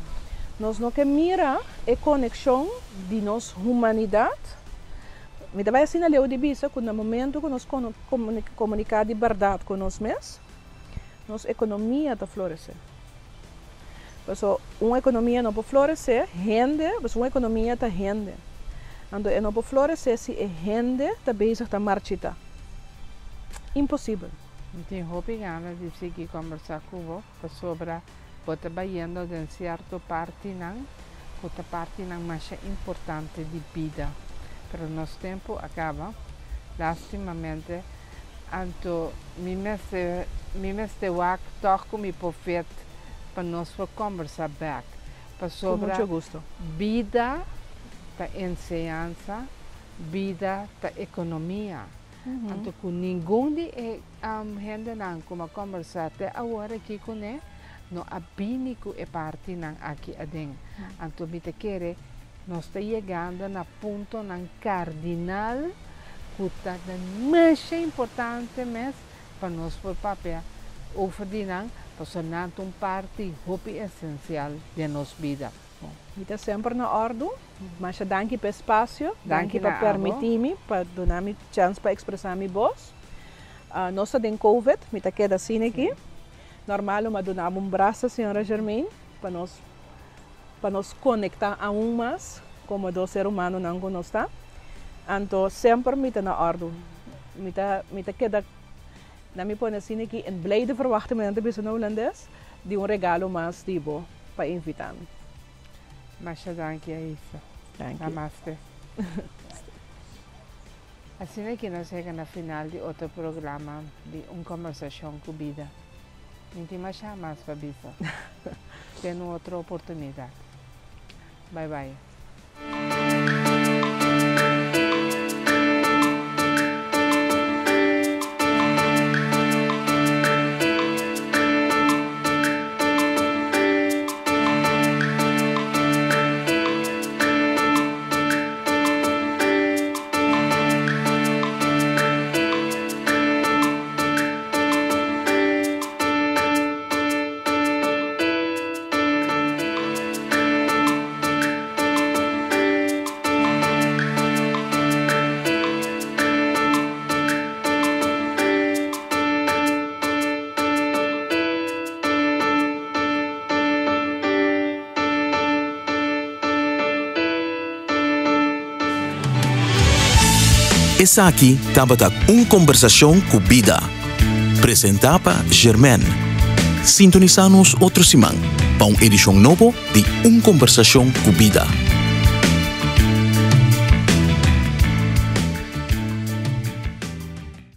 nos no ke mira e konekshon di nos humanidat. Mi ta bai asina leu di bisa ku na momento ku nos komuniká di bèrdat ku nos mes, nos ekonomia ta floresé. Paso un ekonomia no por floresé hende, paso un ekonomia ta hende. Anto e no por floresé si e hende ta bezig ta marchitá. Imposibel. Mi tin hopi gana di sigui kombersá ku bo pasobra bo ta bayendo den sierto partinan ku ta partinan masha importante di bida. Pero nos tempu a kaba, lastimamente. Anto mi mester mi mester wak tòg ku mi por fit pa nos por kòmbersá bèk. Ku Pasobra mucho gusto. bida ta enseñansa, bida ta ekonomia. Anto ku ningun di e hendenan ku mi a kòmbersá te awor aki kuné no a bini ku e partinan aki aden. Anto mi ta kere Nos ta yegando na puntonan kardinal ku ta masha importante mes pa nos por papia over di nan, pasobra nan ta un parti hopi esensial den nos bida. Bon, mi ta semper na òrdu. Masha danki pa e spasio. Danki Danki pa na abo. permití mi pa duna mi chèns pa ekspresá mi bos. Nos ta den covid, mi ta keda asina aki. Normal lo mi a duna bo un brasa, señora Germaine, pa nos pa nos conecta aun mas como dos ser humanonan cu nos ta, anto semper mi ta na ordo, mi ta mi ta keda, nan mi pone asina aki en blijde verwachting, nan ta bisa na Hulandes, di un regalo mas di bo pa invita mi. Masha danki Aisa. Danki. Namaste. Asina ki nos yega na final di otro programa di Un Conversacion cu Bida. Mi tin masha mas pa bisa. Te un otro oportunidad. Bye bye. Esaki tabata Un Kombersashon ku Bida, presentá pa Germaine. Sintonisá nos otro siman pa un edishon nobo di Un Kombersashon ku Bida.